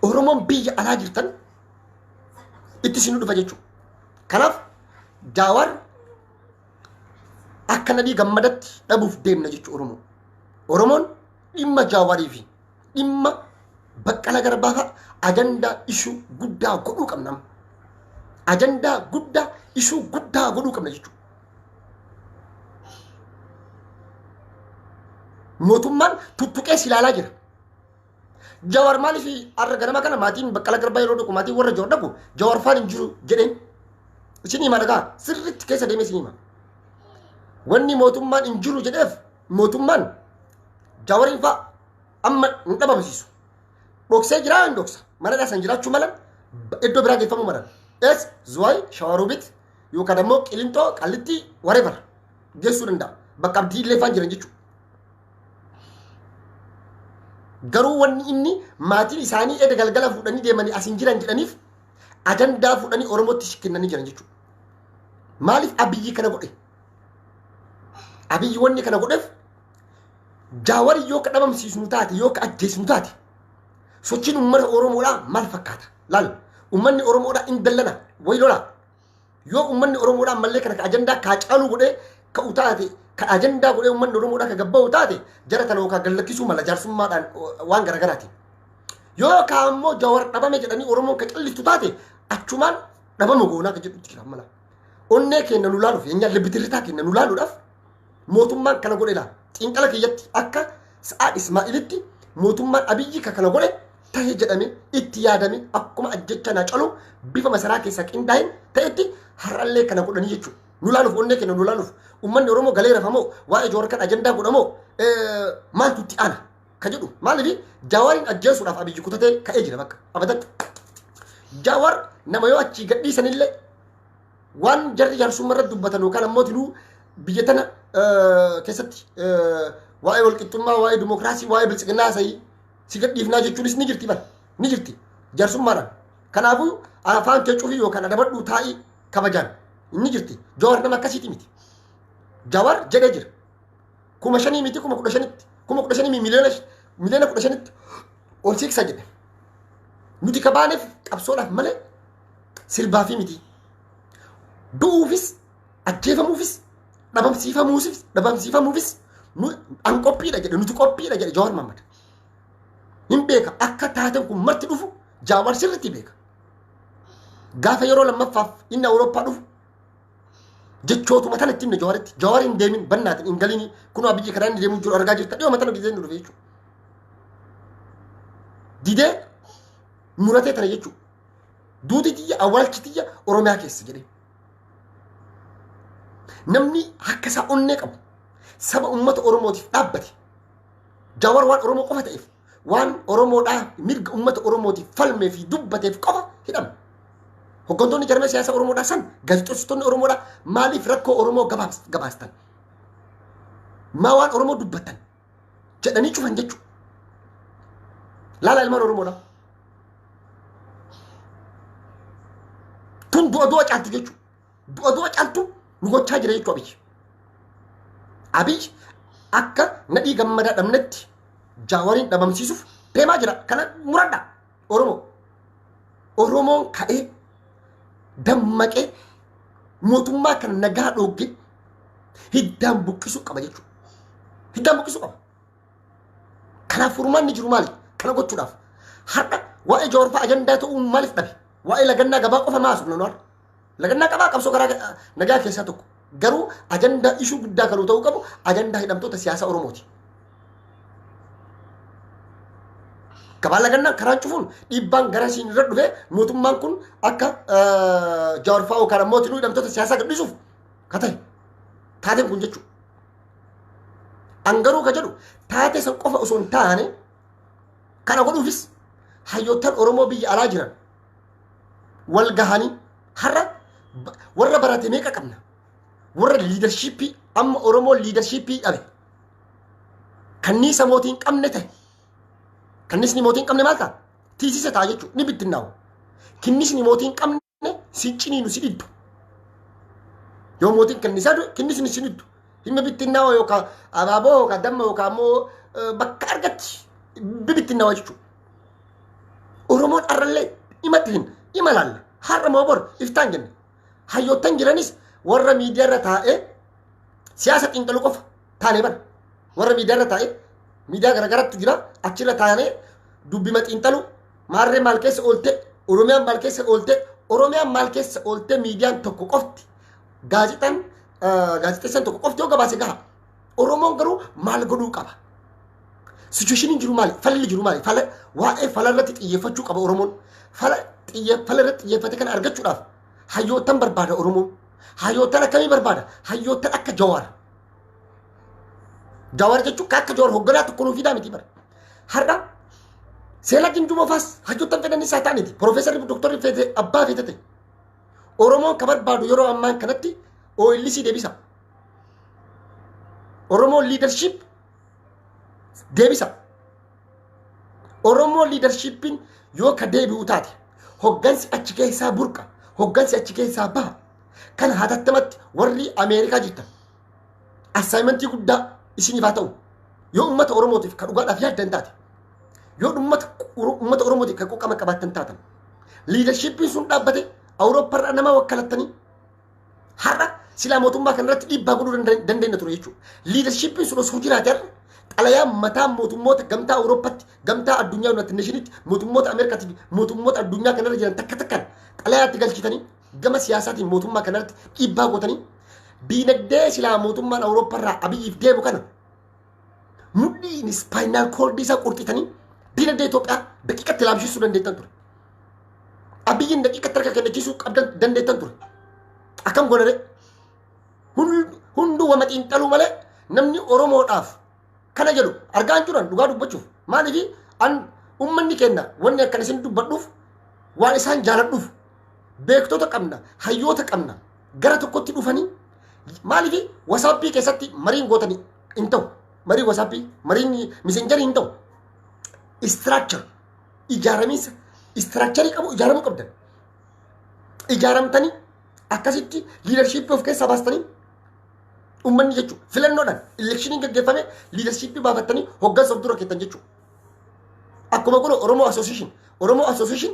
A: Oromoon biyya alaa jirtan itti isin dhufa jechuudha. Kanaaf Jawaar akka Nadhii Gammadatti dhabuuf deemna jechuudha Oromoo. Oromoon dhimma Jawaarii fi dhimma Baqqala Garbaa fa'a ajandaa issue guddaa godhuu qabna. Ajandaa guddaa, issue guddaa godhuu qabna jechuudha. Mootummaan tuttuqee si ilaalaa jira. Jawar maaliif har'a ganama kana maatiin Baqqala Garbaa yeroo dhaqu, maatiin warra Jawar dhaqu, Jawar faan hin jiru jedheen isin hima. Dhagaa, sirriitti keessa deemee isin hima. Wanni mootummaan hin jiru jedheef, mootummaan Jawariin fa'a amma hin dhabamsiisu. Dhoksee jiraa, hin dhoksa. Mana san jiraachuu malan, iddoo biraa geeffamuu malan. Es Zuwaay, Shawaruubit yookaan ammoo Qilinxoo, Qallittii, whatever geessuu danda'a. Bakka Abdii illee faan jiran jechuudha. Garuu wanni inni maatiin isaanii eda galgala fuudhanii deemanii as hin jiran jedhaniif ajandaa fuudhanii Oromootti kennanii jiran jechuudha. Maaliif Abiyyi kana godhe? Abiyyi wanni kana godheef, Jaawari yoo ka dhabamsiisnu taate, yoo ka ajjeesnu taate, sochiin uummata Oromoodhaa maal fakkaata? Laal, uummanni Oromoodhaa in dallana wayi lola. Yoo uummanni Oromoodhaa ammallee kana ka ajandaa kaa caaluu godhee ka'u taate, ka ajandaa godhee uummanni Oromoodhaa ka gabba'u taate, jara tana yookaan gallakkisuu mala jaarsummaadhaan waan garaagaraatiin. Yoo kaa ammoo Jawar dhabame jedhanii Oromoon ka callistu taate, achumaan dhabama goonaa ka jedhutti jira mala. Onnee keenya nu laaluuf, eenyaa libbitirritaa keenya nu laaluudhaaf mootummaan kana godhe laala. Xiinxala kiyyatti, akka Sa'aad Ismaa'ilitti, mootummaan Abiyyi ka kana godhe tahe jedhame itti yaadame akkuma ajjecha naa caluu bifa masaraa keessaa qindaa'een ta'etti har'allee kana godhanii jechuudha. Nu laaluuf, onnee keenya nu laaluuf, uummanni Oromoo galee rafamoo, waa'ee Jawar kan ajandaa godhamoo, maaltu itti aana ka jedhu. Maaliif Jawariin ajjeesuudhaaf Abiyyi kutatee ka'ee jira bakka abadan. Jawar nama yoo achii gadhiisanillee waan jarri jaarsummaa irratti dubbatan yookaan ammoo tinuu biyya tana keessatti waa'ee walqixxummaa, waa'ee dimokiraasii, waa'ee biltsiginnaa haasa'ii si gadhiifnaa jechuunis ni jirti bara, ni jirti jaarsummaadhaan. Kanaafuu afaan kee cufii yookaan adabadhuu taa'ii kabajaan ni jirti. Jawar nama akkasiiti miti. Jawar jedhee jira. 5,000 miti, 15,000tti, 15,000, miliyoona 15 miliyoonatti ol siqsa jedhe. Nuti kabaaneef qabsoodhaaf malee sirbaafi miti. Du'uufis, ajjeefamuufis, dhabamsiifamuufis an qophiidha jedhe, nuti qophiidha jedhe Jawaar Mohammad. Hin beeka, akka taateen kun marti dhufu Jawaar sirriitti beeka. Gaafa yeroo lammaffaaf inni Awurooppaa dhufu jechootuma tana itti himne Jawaaritti. Jawaar hin deemin, bannaatiin hin galini, kunoo biyyi karaa inni deemuu jiru argaa jirta, dhiyoo matana didee inni dhufe jechuudha. Didee muratee tana jechuudha. Duuti tiyya, awwaalchi tiyya Oromiyaa keessa jedhee. Namni akka isaa onnee qabu, saba uummata Oromootiif dhaabbate, Jawaar waan Oromoo qofa ta'eef, waan Oromoodhaa mirga uummata Oromootiif falmee fi dubbateef qofa hidhame. Hooggantoonni jarmee siyaasa Oromoodhaa san, gaazexeessitoonni Oromoodhaa maaliif rakkoo Oromoo gabaastan? Maa waan Oromoo dubbattan jedhanii cufan jechuudha. Laala ilmaan Oromoodhaa. Tun du'a du'a caaltu jechuudha. Du'a du'a caaltu nu gochaa jira jechuudha Abiyyi. Abiyyi akka Nadhii Gammadaa dhabnetti Jaawariin dhabamsiisuuf deemaa jira. Kana muradha Oromoo. Oromoon ka'ee dammaqee mootummaa kana nagaa dhoogge hiddaan buqqisuu qaba jechuudha. Hiddaan buqqisuu qaba. Kanaaf furmaanni jiru maali? Kana gochuudhaaf. Har'a waa'ee Jawaar fa'aa ajandaa ta'uun maaliif dhabe? Waa'ee lagannaa gabaa qofa maasu nu har'a. Lagannaa qabaa qabsoo karaa nagaa keessaa tokko. Garuu ajandaa ishuu guddaa kan ta'uu qabu ajandaa hidhamtoota siyaasaa Oromooti. Gabaa lagannaa karaan cufuun dhiibbaan gara siin irra dhufee mootummaan kun akka Jawaar fa'aa yookaan ammoo hidhamtoota siyaasaa gadhiisuuf ka ta'e taateen kun jechuudha. An garuu ka jedhu, taatee san qofa osoo hin taane, kana godhuufis hayyoottan Oromoo biyya alaa jiran wal gahanii, har'a warra barate meeqa qabna? Warra leadershipii, amma Oromoo leadershipii dhabe, kanniisa mootii hin qabne ta'e. Kanniisni mootii hin qabne maal ta'a? Tiisisa ta'a jechuudha, ni bittinnaawu. Kinnisni mootii hin qabne si ciniinu, si dhiddu. Yoo mootiin kanniisaa du'e, kinnisni si dhiddu. Himma bittinnaawa yookaan abaaboo yookaan damma yookaan immoo bakka argatti bibittinnaawa jechuudha. Oromoon har'allee dhimatti hin dhima laalla. Har'a moo bor iftaan jenne. Hayyoottan jiranis warra miidiyaarra taa'ee siyaasa xiinxalu qofa taanee bara. Warra miidiyaarra taa'ee, miidiyaa garaagaraatu jira, achirra taa'anii dubbima xiinxalu, maarree maal keessa oolte, Oromiyaan maal keessa oolte, Oromiyaan maal keessa oolte, miidiyaan tokko qofti, gaazexaan, gaazexeessaan tokko qofti yoo gabaase gaha. Oromoon garuu maal godhuu qaba? Situationiin jiru maali? Falli jiru maali? Fala, waa'ee fala irratti xiyyeeffachuu qaba Oromoon. Fala fala irratti xiyyeeffate kana argachuudhaaf hayyoottan barbaada Oromoon. Hayyoottan akkamii barbaada? Hayyoottan akka Jawaar. Jawaar jechuun akka Jawaar hoogganaa tokko nuu fidaa miti bara. Har'a seela Gindumoo faas hayyoottan fedhan isaa ta'aniti. Piroofeesarri, doktorri feete, abbaa feete ta'e. Oromoon ka barbaadu yeroo ammaan kanatti OLC deebisa. Oromoon leadership deebisa. Oromoo leadershipiin yoo ka deebi'u taate, hoggansi achi keessaa burqa, hoggansi achi keessaa baha. Kana hatattamatti warri Ameerikaa jirtan assignmentii guddaa isiniif haa ta'u. Yoo uummata Oromootiif ka dhugaadhaaf yaaddan taate, yoo uummata Oromootiif ka quuqama qabaattan taatan, leadershipiin sun dhaabbate Awurooppaarraa nama wakkalattanii har'a silaa mootummaa kanarratti dhiibbaa godhuu dandeenya ture jechuudha. Leadershipiin sun osoo jiraate, har'a xalayaa mataa mootummoota gamtaa Awurooppaatti, gamtaa addunyaa, United Nationitti, mootummoota Ameerikaatti fi mootummoota addunyaa kanarra jiran takka takkaan xalayaatti galchitanii, gama siyaasaatiin mootummaa kanarratti dhiibbaa gootanii, diinagdee silaa mootummaan Awurooppaarraa Abiyyiif deemu kana mudhiin spinal cordii isaa qurxitanii diinagdee Itoophiyaa daqiiqatti laamshisuu dandeettan ture. Abiyyiin daqiiqatti harka kennachiisuu qabdan dandeettan ture. Akkam godhare? Hunduu wama xiinxaluu malee namni Oromoodhaaf kana jedhu argaa hin jiran dhugaa dubbachuuf. Maaliif an uummanni keenya wanni akkan isin dubbadhuuf waan isaan jaaladhuuf, beektota qabna, hayyoota qabna, gara tokkotti dhufanii maaliif WhatsAppii keessatti mariin gootanii hin ta'u. Marii WhatsAppii, mariin Messengerii hin ta'u. Structure, ijaaramiinsa structurii qabu ijaaramuu qabdan. Ijaaramtanii akkasitti leadershipii of keessaa baastanii uummanni jechuudha. Filannoodhaan electioniin gaggeeffame leadershipii baafattanii hoggansa of dura keettan jechuudha. Akkuma kun Oromoo Association. Oromoo Association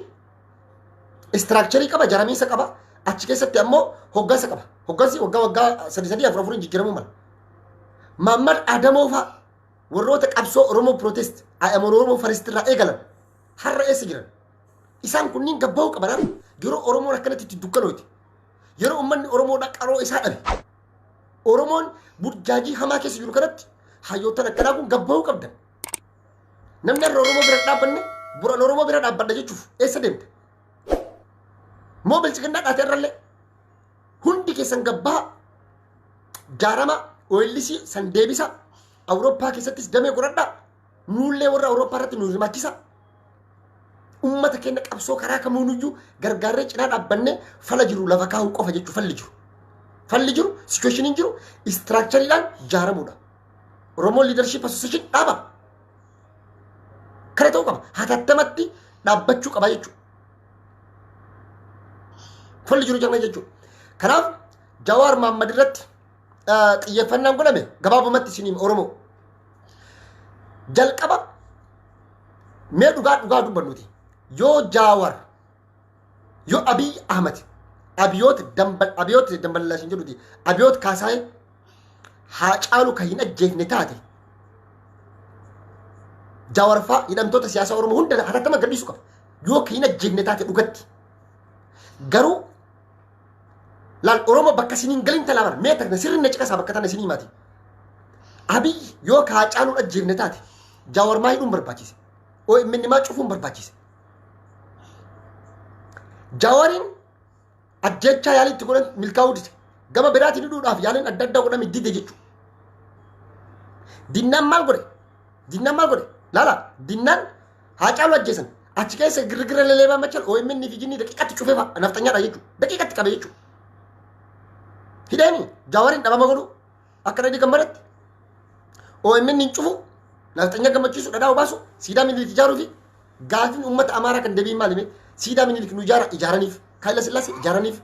A: structure qaba, jaramiinsa qaba. Achi keessatti ammoo hoggansa qaba. Hoggansi waggaa waggaa sadi sadii, afur afuriin jijjiiramuu mala. Maammad Adamoo fa'a, warroota qabsoo Oromoo protest Oromoo first irraa eegalan, har'a eessa jiran? Isaan kunniin gabba'uu qaban. Yeroo Oromoon akkanatti itti dukkanooti. Yeroo uummanni Oromoodhaa qaroo isaa dhabe. Oromoon burjaajii hamaa keessa jiru kanatti hayyoottan akkanaa kun gabba'uu qabdan. Namni har'a Oromoo bira dhaabbanne buran Oromoo bira dhaabbadha jechuuf eessa deemte? Moo bilchiginnaa dhaate irrallee hundi keessan gabbaa jaarama OLC san deebisa. Awurooppaa keessattis damee godhadhaa. Nuullee warra Awurooppaa irratti nu hirmaachisa. Ummata keenya qabsoo karaa kamiinuyyuu gargaarree cinaa dhaabbannee fala jiru lafa kaa'uu qofa jechuu falli jiru. Falli jiru, situationiin jiru structureiidhaan jaaramuudha. Oromoo Leadership Association dhaaba. Kana ta'uu qaba. Hatattamatti dhaabbachuu qaba jechuudha. Falli jiru jirna jechuudha. Kanaaf Jawaar Mahaammad irratti xiyyeeffannaan godhame gabaabumatti isiniin Oromoo. Jalqaba mee dhugaa dhugaa dubbannuti. Yoo Jaawar, yoo Abiy Ahmad, Abiyoot Dambal, Abiyoot Damballashin jedhuti, Abiyoot Kaasaayee Haacaaluu kan hin ajjeefne taate, Jaawar fa'aa hidhamtoota siyaasaa Oromoo hunda hatattama gadhiisuu qaba. Yoo kan hin ajjeefne taate dhugatti. Garuu laal, Oromoo, bakka isiniin galin talaa bara mee takna sirri na caqasaa, bakka tana isinii himaati. Abiy yoo ka Haacaaluun ajjeefne taate, Jaawar maa hidhuun barbaachise? OMN maa cufuun barbaachise? Jaawariin ajjechaa yaalii itti godhan milkaa'uu dide. Gama biraatiin hidhuudhaaf yaaliin adda addaa godhame dide jechuudha. Dinnaan maal godhe? Dinnaan maal godhe? Laala, dinnaan Haacaaluu ajjeesan. Achi keessa girgira leleebaa machan OMN fi jinni daqiiqatti cufee nafxanyaadha jechuudha. Daqiiqatti qabe jechuudha. Hidheeni Jaawariin dhabama godhu akka dhadhii gammadatti. OMN hin cufu, nafxanya gammachiisu, dhadhaa obaasu, siidaa Minilik ijaaruu fi gaafiin uummata Amaaraa kan deebiin maali mee? Siidaa Minilik nu ijaara, ijaaraniif, Haayila Sillaasee ijaaraniif,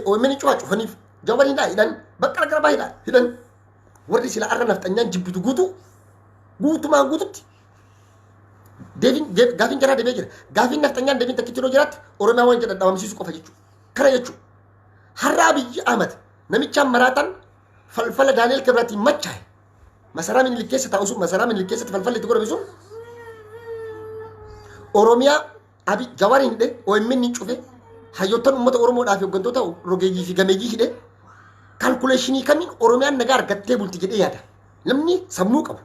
A: OMN cufaa, cufaniif, Jawaariin hidhaa, hidhan, Baqqala Garbaa hidhaa, hidhan. Warri sila arra nafxanyaan jibbitu guutuu guutumaan guututti deebiin gaafiin jaraa deebi'ee jira. Gaafiin nafxanyaan deebiin takkitti yeroo jiraatti Oromiyaa waan jedhan dhabamsiisuu qofa jechuudha. Kana jechuudha. Har'a Abiyyi Ahmad namichaan maraatan falfala Daani'el Kibratiin machaa'e. Masaraa Minilik keessa taa'u sun, masaraa Minilik keessatti falfalli itti godhame sun, Oromiyaa Abi Jawaariin hidhe, OMN hin cufe, hayyoottan uummata Oromoodhaa fi hooggantoota rogeeyyii fi gameeyyii hidhe, calculationii kamiin Oromiyaan nagaa argattee bulti jedhee yaada? Namni sammuu qabu,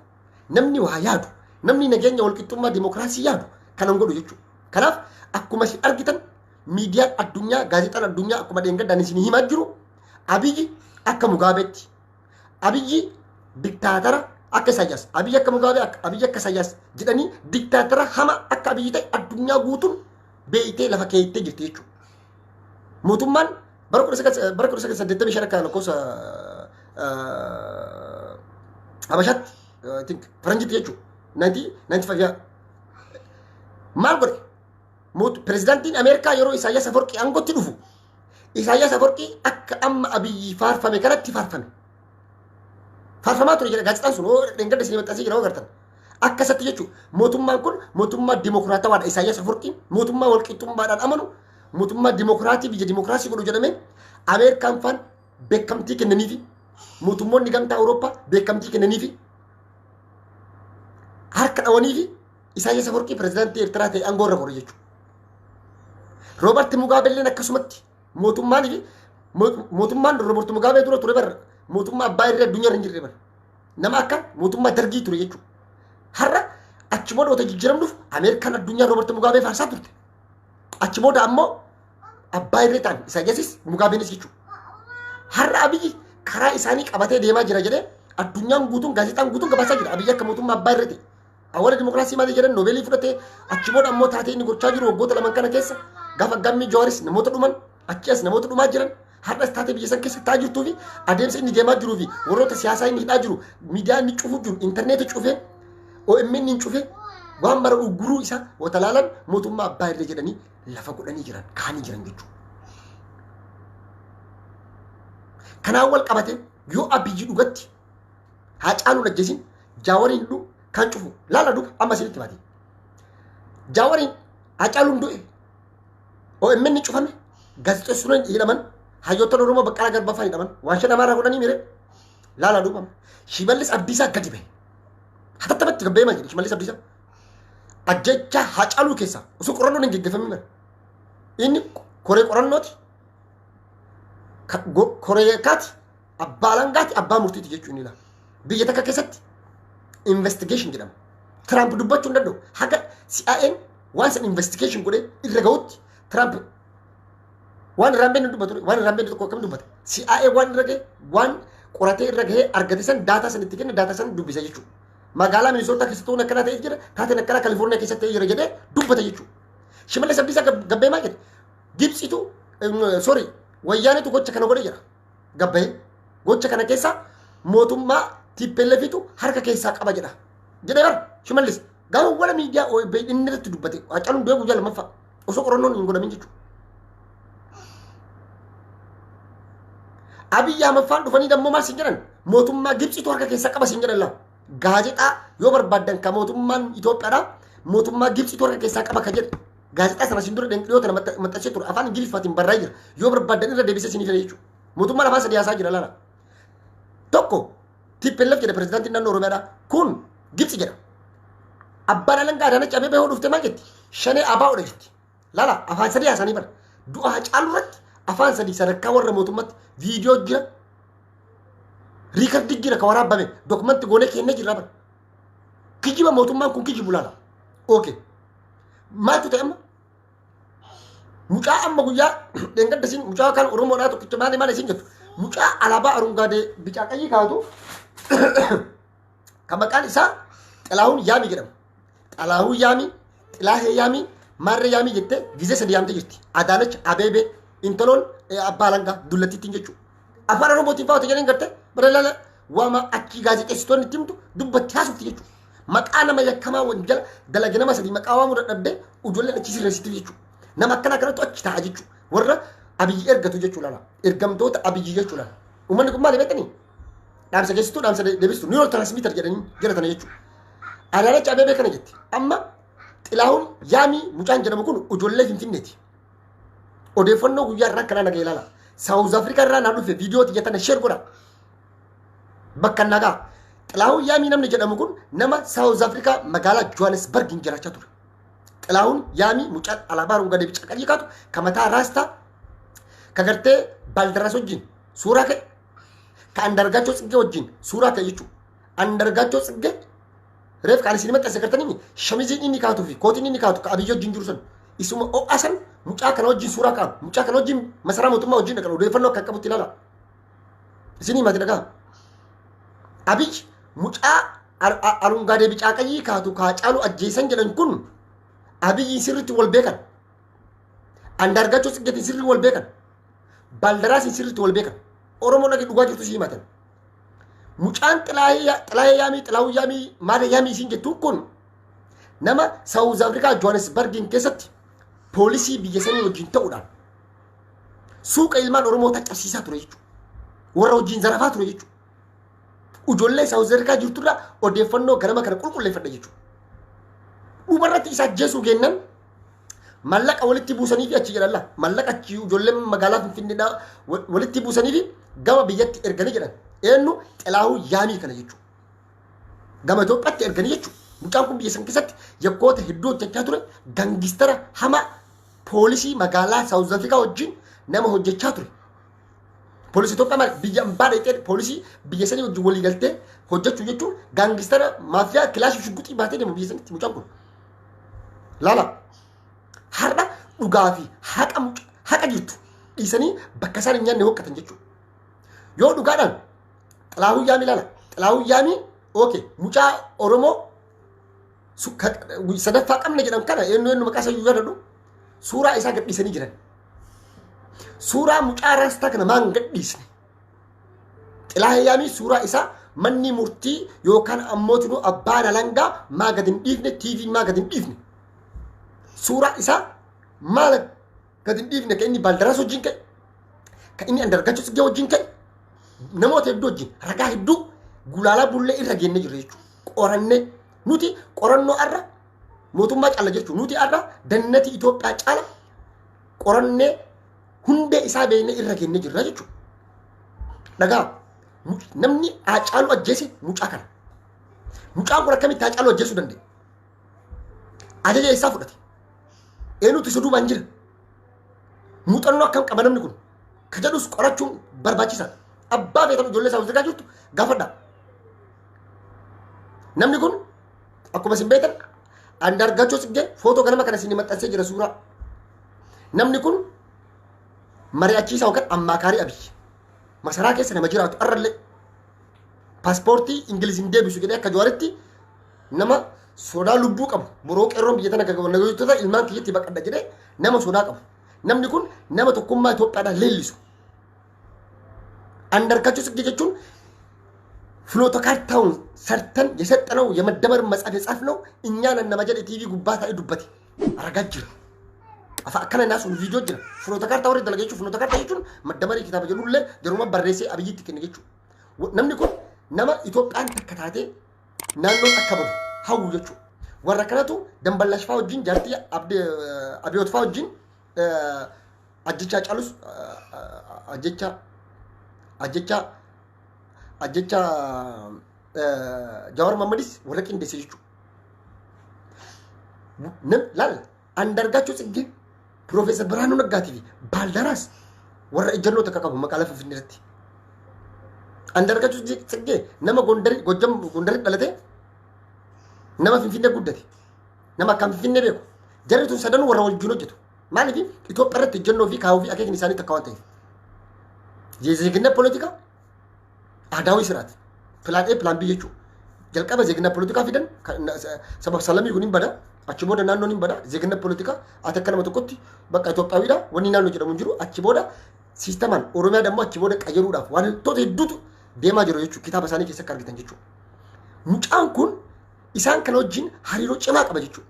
A: namni waa yaadu, namni nageenya, walqixxummaa, dimokiraasii yaadu kanan godhu jechuudha. Kanaaf akkuma isin argitan, miidiyaan addunyaa, gaazexaan addunyaa akkuma dheengaddaan isin himaa jiru, Abiyyi akka Mugaabeetti. Abiyyi diktaatara akka Isaayyaas, Abiyyi akka Mugaabee, Abiyyi akka Isaayyaas jedhanii, diktaatara hama akka Abiyyi ta'e addunyaa guutuun beeytee lafa keettee jirti jechuudha. Mootummaan bara 1985 akka lakkoofsa Habashaatti, I think faranjitti jechuudha. 1995 maal godhe? Pirezidaantiin Ameerikaa yeroo Isaayyaas Aforqii aangootti dhufu, Isaayyaas Aforqii akka amma Abiyyi faarfame kanatti faarfame. Faarfamaa ture jedha gaazexaan sun, hoo dheengadda isinii maxxansee jira hoo agartan. Akkasatti jechuudha. Mootummaan kun mootummaa dimokiraatawaadha. Isaayyaas Aforqiin mootummaa walqixxummaadhaan amanu, mootummaa dimokiraatii biyya dimokiraasii godhu jedhamee Ameerikaan faan beekamtii kennaniifi, mootummoonni gamtaa Awurooppaa beekamtii kennaniifi, harka dhawaniifi, Isaayyaas Aforqii pirezidaantii Eertiraa ta'e aangoo irra kore jechuudha. Roobert Mugaabelleen akkasumatti mootummaan fi mootummaan Roobert Mugaabee dura ture bara mootummaa abbaa irree addunyaa irra hin jirre bara. Nama akka mootummaa Dargii ture jechuudha. Har'a achi booda wata jijjiiramnuuf Ameerikaan addunyaa Roobert Mugaabee faarsaa turte. Achi booda ammoo abbaa irree ta'an Isaayyaasis Mugaabeenis jechuudha. Har'a Abiyyi karaa isaanii qabatee deemaa jira jedhee addunyaan guutuun, gaazexaan guutuun gabaasaa jira. Abiyyi akka mootummaa abbaa irree ta'e. Awwaala dimokiraasii maali jedhan, Noobeelii fudhatee, achi booda ammoo taatee inni gochaa jiru waggoota laman kana keessa, gaafa gammii Jawaaris namoota dhuman, achi as namoota dhumaa jiran, har'as taatee biyya san keessa ta'aa jirtuu fi adeemsa inni deemaa jiruu fi warroota siyaasaa inni hidhaa jiru, miidiyaa inni cufuu jiru, intarneeta cufee, OMN inni cufee, waan mara ugguruu isaa watalaalan, mootummaa abbaa irree jedhanii lafa godhanii jiran, kaanii jiran jechuudha. Kanaan wal qabate yoo Abiyyi dhugatti Haacaaluun ajjeesin, Jaawariin hidhu kan cufu laala duuba amma isinitti baate. Jaawariin Hacaaluun du'e. OMN cufame. Gaazexeessitoonni hidhaman. Hayyoottan Oromoo Baqqalaa Garbaa fa'aa hidhaman. Waan shan amaaraa godhanii mire. Laalaa duubama. Shimallis Abdiisaa gadi bahe. Hatattamatti gabbee maal jedhe Shimallis Abdiisaa? Ajjechaa Hacaaluu keessaa osoo qorannoon hin geggeeffamin bara. Inni koree qorannooti. Koree yakkaati. Abbaa alangaati. Abbaa murtiiti jechuun inni laala. Biyya takka keessatti investigation jedhama. Trump dubbachuu hin danda'u. Haga CIA'n waan san investigation godhee irra gahutti Trump waan irraan beekne dubbatu, waan irraan beekne tokko akkam dubbata? CIA waan irra gahe, waan qoratee irra gahee argate san daataa san itti kenne, daataa san dubbisa jechuudha. Magaalaa Minisootaa keessatti waan akkanaa ta'ee jira, taateen akkanaa Kalifoorniyaa keessatti ta'ee jira jedhee dubbata jechuudha. Shimallis Abdiisaa gabbee maal jedhe? Gibxitu, sorry, Wayyaanetu gocha kana godhe jira. Gabbahee gocha kana keessa mootummaa TPLFitu harka keessaa qaba jedha. Jedhee bara Shimallis gaafa wala miidiyaa OBN inni irratti dubbate, Hacaaluun du'ee guyyaa lammaffaa, osoo qorannoon hin godhamin jechuudha. Abiyyi Ahmad faan dhufanii dammoo maal siin jedhan? Mootummaa Gibxitu harka keessaa qaba siin jedhan laa. Gaazexaa yoo barbaaddan ka mootummaan Itoophiyaadhaa mootummaa Gibxitu harka keessaa qaba ka jedhe. Gaazexaa sana siin dura dhiyoo tana maxxansee ture, afaan Ingiliffaatiin barraa'ee jira. Yoo barbaaddan irra deebisee siinii fida jechuudha. Mootummaan afaan sadii haasaa jira laala. Tokko TPLF jedha, pirezidaantiin naannoo Oromiyaadhaa. Kun Gibxi jedha. Abbaan alangaa Adaanach Abeebee hoo dhuftee maal jetti? Shanee ABOdha jetti. Laala, afaan sadii haasanii bara. Du'a Hacaaluu irratti afaan sadii sadarkaa warra mootummaatti viidiyoo jira. Riikardi jira, ka waraabame dokumanti goonee kennee jirra bara. Kijiba mootummaan kun kijibu laala. Okay. Maaltu ta'e amma? Mucaa amma guyyaa dheengadda isin mucaa kan Oromoodhaa tokkicha maali maali isin jettu. Mucaa alaabaa arungaadee bicaa qayyii kaa'atu kan maqaan isaa Xilahuun Yaamii jedhamu. Xalaahuu Yaamii, Xilaahee Yaamii, Maarree Yaamii jettee gizee sadi yaamtee jirti. Adaanach Abeebee intaloon abbaa alangaa dullattiittiin jechuudha. Afaan Oromootiin fa'aa jedhanii gartee badalala waama achii gaazexeessitoonni itti himtu dubbatti haasofti jechuudha. Maqaa nama yakkamaa wanjala dalage nama sadii maqaa waamuu dadhabdee ijoolleen achi sirreessiti jechuudha. Nama akkanaa kanatu achi taa'a jechuudha. Warra Abiyyi ergatu jechuudha laala. Ergamtoota Abiyyi jechuudha laala. Uummanni kun maali beektanii? Dhaamsa geessituu, dhaamsa deebistu, neurotransmitter jedhanii jedhatana jechuudha. Adaanach Abeebee kana jetti. Amma Xilahuun Yaamii mucaan jedhamu kun ijoollee Finfinneeti. Odeeffannoo guyyaa irraa kanaa naga ilaala. Saawuz Afrikaa irraa naa dhufe, viidiyoo tiyya tana share godha. Bakka nagaa. Xilahuun Yaamii namni jedhamu kun nama Saawuz Afrikaa magaalaa Johannesburg hin jiraachaa ture. Xilahuun Yaamii mucaan alaabaa arungadee bica qayyii kaatu, ka mataa raastaa, ka gartee Baldaraas wajjin suuraa ka'e, ka Andargaachoo Tsiggee wajjin suuraa ka'e jechuudha. Andargaachoo Tsiggee reef kan isin maxxanse gartanii shamiziin inni kaatu fi kootiin inni kaatu ka Abiyyi wajjin jiru san isuma ho'a san mucaa kana wajjin suuraa ka'an, mucaa kana wajjin masaraa mootummaa wajjin dhaqan, odeeffannoo akka qabutti ilaala. Isin himati dhagaa. Abiyyi mucaa arungaadee bicaa qayyii kaatu kaa caalu ajjeesan jedhan kun Abiyyiin sirriitti wal beekan. Andargaachoo Tsiggeetiin sirrii wal beekan. Baldaraasiin sirriitti wal beekan. Oromoon dhagee dhugaa jirtu si himatan. Mucaan Xilaayee Yaamii, Xilaahuu Yaamii, Maada Yaamii isiin jettuun kun nama Saawuz Afrikaa Johannesburgiin keessatti poolisii biyya sanii wajjin ta'uudhaan suuqa ilmaan Oromoo caccabsiisaa ture jechuudha. Warra wajjin zarafaa ture jechuudha. Ijoollee Saawuz Afrikaa jirturraa odeeffannoo ganama kana qulqulleeffadha jechuudha. Dhumarratti isa ajjeesuu kennan mallaqa walitti buusanii fi achi jedhan laa, mallaqa achi ijoolleen magaalaa Finfinneedhaa walitti buusanii fi gama biyyatti erganii jedhan. Eenyu? Xilaahuu Yaamii kana jechuudha. Gama Itoophiyaatti erganii jechuudha. Mucaan kun biyya san keessatti yakkoota hedduu hojjechaa ture, gangistara hamaa, poolisii magaalaa Saawuz Afrikaa wajjin nama hojjechaa ture. Poolisii Itoophiyaa maal biyya ambaa dhaqxee poolisii biyya sanii wajjin walii galtee hojjechuu jechuun gaangistara maafiyaa kilaashii shugguxii baatee deemu biyya sanitti mucaan kun. Laala, har'a dhugaa fi haqa haqa jirtu dhiisanii bakka isaan hin nyaanne hoqqatan jechuudha. Yoo dhugaadhaan Xilaahuu Yaamii laala, Xilaahuu Yaamii okay, mucaa Oromoo sadaffaa qabna jedhan kana eenyu eenyu maqaa isaa iyyuu yaadadhu, suuraa isaa gadhiisanii jiran. Suuraa mucaa raastaa kana maan gadhiisne? Xilaahee Yaamii suuraa isaa manni murtii yookaan ammoo tunuu abbaan alangaa maa gad hin dhiifne? TV maa gad hin dhiifne? Suuraa isaa maal gad hin dhiifne? Kan inni Baaldaraas wajjin ka'e, kan inni Andargachoo Tsiggee wajjin ka'e, namoota hedduu wajjin ragaa hedduu gulaalaa bullee irra geennee jirra jechuudha. Qorannee nuti qorannoo arra Mootummaa caala jechuun nuti har'a dannati Itoophiyaa caala qorannee hundee isaa beeknee irra kennee jirra jechuudha. Dhagaa namni Haacaaluu ajjeese mucaa kana. Mucaan kun akkamitti Haacaaluu ajjeesuu danda'e? Ajaja isaa fudhate. Eenyutu isa duubaan jira? Muuxannoo akkam qaba namni kun? Ka jedhus qorachuun barbaachisaadha. Abbaa feetan ijoollee isaa wajjin jirtu gaafadhaa. Namni kun akkuma isin beektan Andaargaachoo Tsiggee footoo ganama kana isin maxxansee jira suuraa. Namni kun mari'achiisaa yookaan ammaakaarii Abiyyi. Masaraa keessa nama jiraatu arrallee paaspoortii Ingiliz hin deebisu jedhee akka Jawaaritti nama sodaa lubbuu qabu boroo qeerroon biyya tana gaggeessitoota ilmaan kiyyatti baqadha jedhee nama sodaa qabu. Namni kun nama tokkummaa Itoophiyaadhaan leellisu. Andaargaachoo Tsiggee jechuun ፍኖተ ካርታውን ሰርተን የሰጠነው የመደመር መጽሐፍ የጻፍነው እኛ ነን nama jedhe TV gubbaa taa'ee dubbate ragaa jira. Afa akkana naa sun viidiyoo jira. ፍኖተ kaartaa warri dalaga jechuun ፍኖተ kaartaa jechuun maddamarii kitaaba jedhullee jaruma barreessee Abiyyitti kenne jechuudha. Namni kun nama Itoophiyaan takka taatee naannoon akka badu hawwu jechuudha. Warra kanatu Damballash fa'aa wajjin jaartii Abiyoot fa'aa wajjin ajjechaa caalus ajjecha ajjecha ajjecha Jawaar Mahammadis warra qindeesse jechuudha. Laal Andargaachoo Tsiggee Piroofeesar Birhaanuu Naggaatii fi Baaldaraas warra ejjennoo takka qabu maqaa lafa Finfinnee irratti. Andargaachoo Tsiggee nama Gondarii Gojjam Gondarii dhalate nama Finfinnee guddate nama akkam Finfinnee beeku jarri tun sadanuu warra wajjin hojjetu. Maaliif Itoophiyaa irratti ejjennoo fi kaawuu fi akeekni isaanii takka waan ta'eef. የዜግነት ፖለቲካ አህዳዊ ስርዓት plan A plan B jechuudha. Jalqaba ዜግነት ፖለቲካ fidan sabab salamii kun hin bada achi booda naannoon hin bada ዜግነት ፖለቲካ ati akka nama tokkotti bakka Itoophiyaawidha wanni naannoo jedhamu hin jiru achi booda siistamaan Oromiyaa ደግሞ achi booda qayyaruudhaaf wantoota hedduutu deemaa jiru jechuudha kitaaba isaanii keessa akka argitan jechuudha. Mucaan kun isaan kana wajjin hariiroo cimaa qaba jechuudha.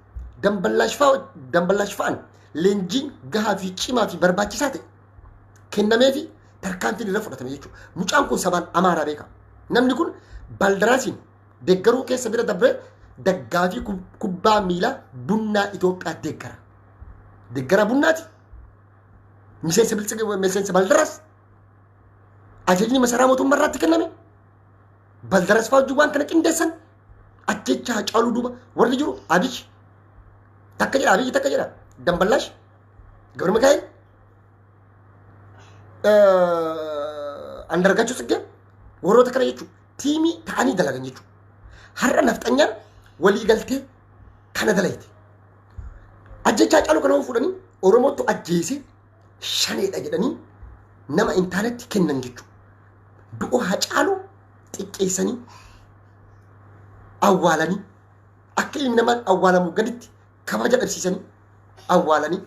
A: Damballash fa'aan leenjiin gahaa fi cimaa fi barbaachisaa ta'e kennameefi tarkaanfiin irra fudhatame jechuudha. Mucaan kun sabaan Amaaraa beeka. Namni kun Baldaraasiin deeggaruu keessa bira dabree daggaafii kubbaa miilaa Bunnaa Itoophiyaa deeggara. Deeggara Bunnaati. Miseensa Biltsiga miseensa Baldaraas. Ajajni masaraa mootummaa irraatti kenname. Baldaraas fa'aa wajjin waan kana qindeessan. Ajjecha Haacaaluu duuba warri jiru Abiy takka jedha Abiy takka jedha Damballash Gabra Mikaa'el Andargaachoo Tsiggee warroota kana jechuudha. Tiimii ta'anii dalagan jechuudha. Har'a nafxanyaan walii galtee kana dalayte. Ajjecha Haacaaluu kana fuudhanii Oromootu ajjeese shaneedha jedhanii nama intanetti kennan jechuudha. Du'oo Haacaaluu xiqqeessanii awwaalanii akka ilmi namaa awwaalamu gaditti kabaja dhabsiisanii awwaalanii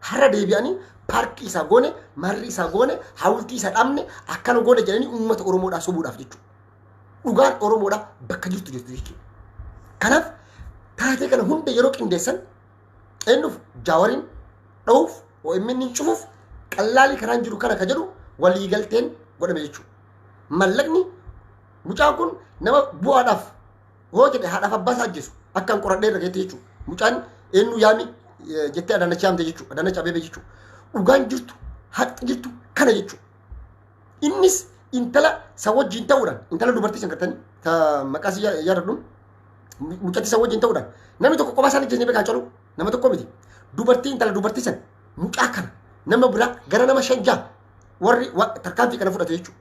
A: har'a deebi'anii paarkii isaa goone marri isaa goone hawultii isaa dhaabne akkana goone jedhanii uummata Oromoodhaa sobuudhaaf jechuudha. Dhugaan Oromoodhaa bakka jirtu jirtu jechuudha. Kanaaf taatee kana hunda yeroo qindeessan eenyuuf Jaawariin dha'uuf OMN cufuuf qallaalii karaan jiru kana ka jedhu waliigalteen godhame jechuudha. Mallaqni mucaan kun nama bu'aadhaaf hoo jedhe haadhaaf abbaa isaa ajjeesu akkaan qoradhee irra geette jechuudha. Mucaan eenyu yaami jettee Adaanach yaamte jechuudha. Adaanach Abeebee jechuudha. Dhugaan jirtu haqni jirtu kana jechuudha. Innis intala isa wajjin ta'uudhaan intala dubartii san gartanii ta maqaa isii yaadadhu mucattii isa wajjin ta'uudhaan namni tokko kophaa isaan ajjeesnee beekaa calu nama tokko miti. Dubartii intala dubartii san mucaa kana nama biraa gara nama shan ja'a warri tarkaanfii kana fudhate jechuudha.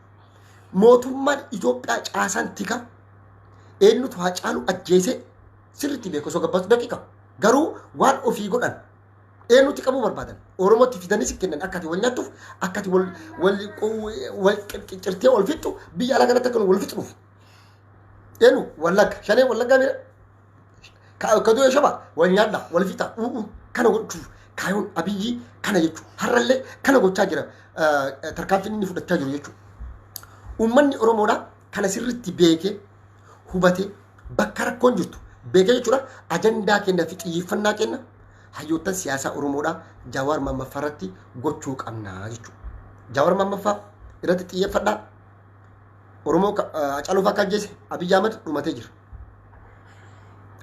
A: Mootummaan Itoophiyaa caasaan tika eenyutu Haacaaluu ajjeese sirriitti beeku osoo gabbaatu daqiiqa. Garuu waan ofii godhan eenyutti qabuu barbaadan Oromootti fidanii si kennan akka ati wal nyaattuuf akka ati wal wal wal cirtee wal fixxu biyya alaa kanatti akka wal fixxuuf. Eenyu Wallagga shanee Wallaggaa mira ka du'e shaba wal nyaadha wal fixa u'u kana gochuuf kaayoon Abiyyi kana jechuudha. Har'allee kana gochaa jira tarkaanfiin inni fudhachaa jiru jechuudha. Uummanni Oromoodhaa kana sirriitti beekee hubatee bakka rakkoon jirtu beekee jechuudha ajandaa kenna fi xiyyeeffannaa kenna hayyoottan siyaasaa Oromoodhaa Jawaar Maammaffaa irratti gochuu qabna jechuudha. Jawaar Maammaffaa irratti xiyyeeffadhaa. Oromoo Haacaaluu fa'aa akka ajjeese Abiyyi Ahmad dhumatee jira.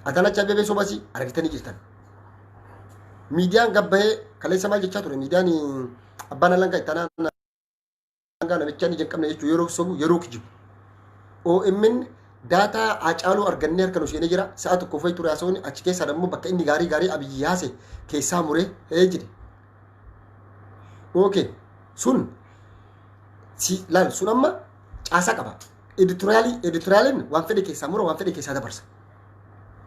A: Adaanach Abeebee sobasii argitanii jirtan. Miidiyaan gabbahee kaleessa maal jechaa ture? Miidiyaan abbaan alangaa itti aanaa alangaa namichaa ni jalqabne jechuun yeroo sobu, yeroo kijibu. OMN daataa Haacaaluu argannee harka nu seenee jira. Sa'a tokko fa'i ture haasawni achi keessaa immoo bakka inni gaarii gaarii Abiyyi haase keessaa muree jedhe. Okay. Sun si laal, sun amma caasaa qaba. Editorialiin waan fedhe keessaa mura, waan fedhe keessaa dabarsa.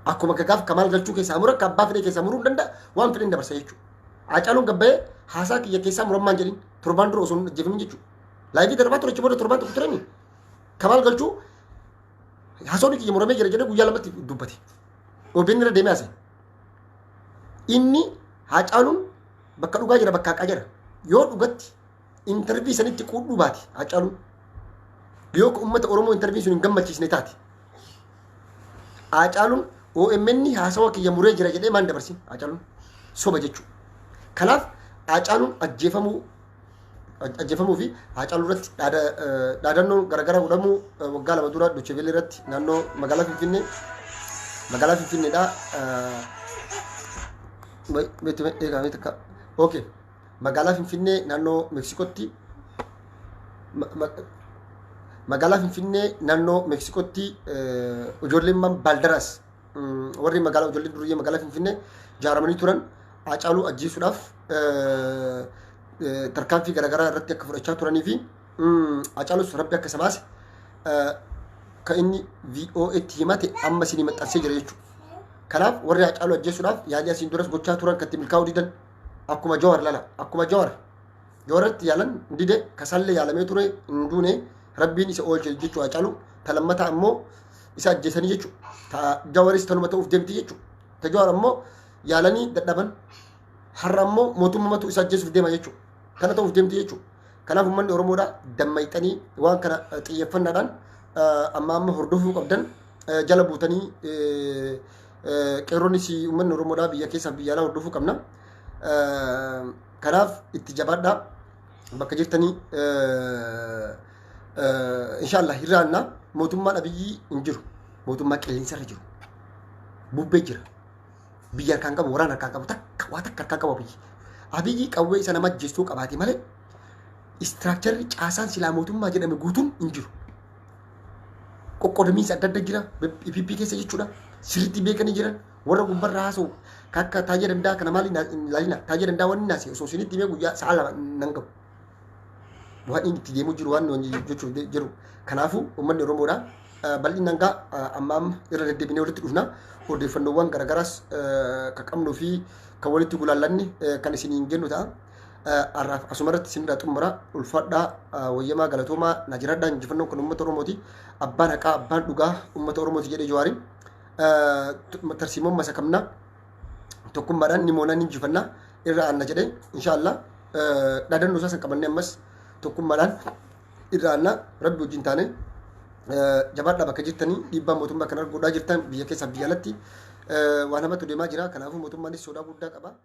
A: Akkuma gagaaf Kamaal Galchuu keessaa mura, akka abbaa fedhe keessaa muruu hin danda'a, waan fedhe hin dabarsa jechuudha. Haacaaluun gabbayee haasaa kiyya keessaa murammaan jedhin torbaan dura osoo hin ajjeefamin jechuudha. Live darbaa ture, achi booda torbaan tokko turani. Kamaal Galchuu haasawni kiyya muramee jira jedhee guyyaa lamatti dubbate. OBN irra deemee haasa'e. Inni Haacaaluun bakka dhugaa jira, bakka haqaa jira. Yoo dhugatti interview sanitti quudhuu baate Haacaaluun, yoo uummata Oromoo interview sun hin gammachiisne taate, Haacaaluun OMN haasawa kiyya muree jira jedhee maan dabarsin? Haacaaluun soba jechuudha. Kanaaf Haacaaluun ajjeefamuu fi Haacaaluu irratti dhaadannoon garaagaraa godhamuu waggaa 2 dura Dochevelee irratti naannoo magaalaa Finfinnee, magaalaa Finfinneedha. Okay. Magaalaa Finfinnee naannoo Meeksikootti, magaalaa Finfinnee naannoo Meeksikootti ijoolleen Baaldaraas, warri magaalaa, ijoolleen duriyyee magaalaa Finfinnee ijaaramanii turan Haacaaluu ajjeesuudhaaf tarkaanfii garaagaraa irratti akka fudhachaa turanii fi Haacaaluus Rabbi akka isa baase kan inni VOAtti himate amma isinii maxxansee jira jechuudha. Kanaaf warri Haacaaluu ajjeesuudhaaf yaalii asiin duras gochaa turan kan itti milkaa'uu didan, akkuma Jawar lala, akkuma Jawar Jawaratti yaalan dide, kasallee yaalamee ture, hin duune, Rabbiin isa oolche jechuudha. Haacaaluu ta lammataa ammoo isa ajjeesanii jechuudha. Ta Jawaris tanuma ta'uuf deemti jechuudha. Ta Jawar ammoo yaalanii dadhaban, har'a ammoo mootummatu isa ajjeesuuf deema jechuudha. Kana ta'uuf deemti jechuudha. Kanaaf uummanni Oromoodha dammayxanii waan kana xiyyeeffannaadhaan amma amma hordofuu qabdan, jala buutanii qeerroonnis uummanni Oromoodha biyya keessaa biyya alaa hordofuu qabna. Kanaaf itti jabaadhaa bakka jirtanii, inshaallah hirraanna. Mootummaan Abiyyii hin jiru. Mootummaa qilleensarra jiru. Bubbee jira. Biyya harkaan qabu, waraana harkaan qabu, takka waa takka harkaan qabu Abiyyi. Abiyyi qawwee isa nama ajjeestuu qabaate malee structurerri caasaan silaa mootummaa jedhame guutuun hin jiru. Qoqqoodamiinsa adda adda jira EPP keessa jechuudha. Sirriitti beekanii jiran warra gubbarra haasa'u akka Taajee Danda'a kana maali ilaalina. Taajee Danda'a wanni naase osoo isinitti himee guyyaa sa'a 2 nan gahu. Waan inni itti deemuu jiru, waan inni jechuuf jiru. Kanaafuu uummanni Oromoodha. Bal'inaan gaa amma amma irra deddeebinee walitti dhufna. Odeeffannoowwan garaagaraas kan qabnuu fi kan walitti gulaallanne kan isiniin jennu ta'a. Har'aaf asumarratti isinirraa xumura. Ulfaadhaa, wayyamaa, galatoomaa, na jiraadhaa. Injifannoon kun uummata Oromooti. Abbaan haqaa, abbaan dhugaa uummata Oromooti jedhee Jawaariin. Tarsiimoon masakamna, tokkummaadhaan ni moonaa, ni injifannaa, irra aanna jedhee inshaallah dhaadannoo isaa san qabannee ammas tokkummaadhaan irra aanna, Rabbi wajjin taane. Jabaadhaa bakka jirtanii. Dhiibbaa mootummaa kan godhaa jirtan biyya keessaa biyya alatti waan hamatu deemaa jira. Kanaafuu mootummaanis sodaa guddaa qaba.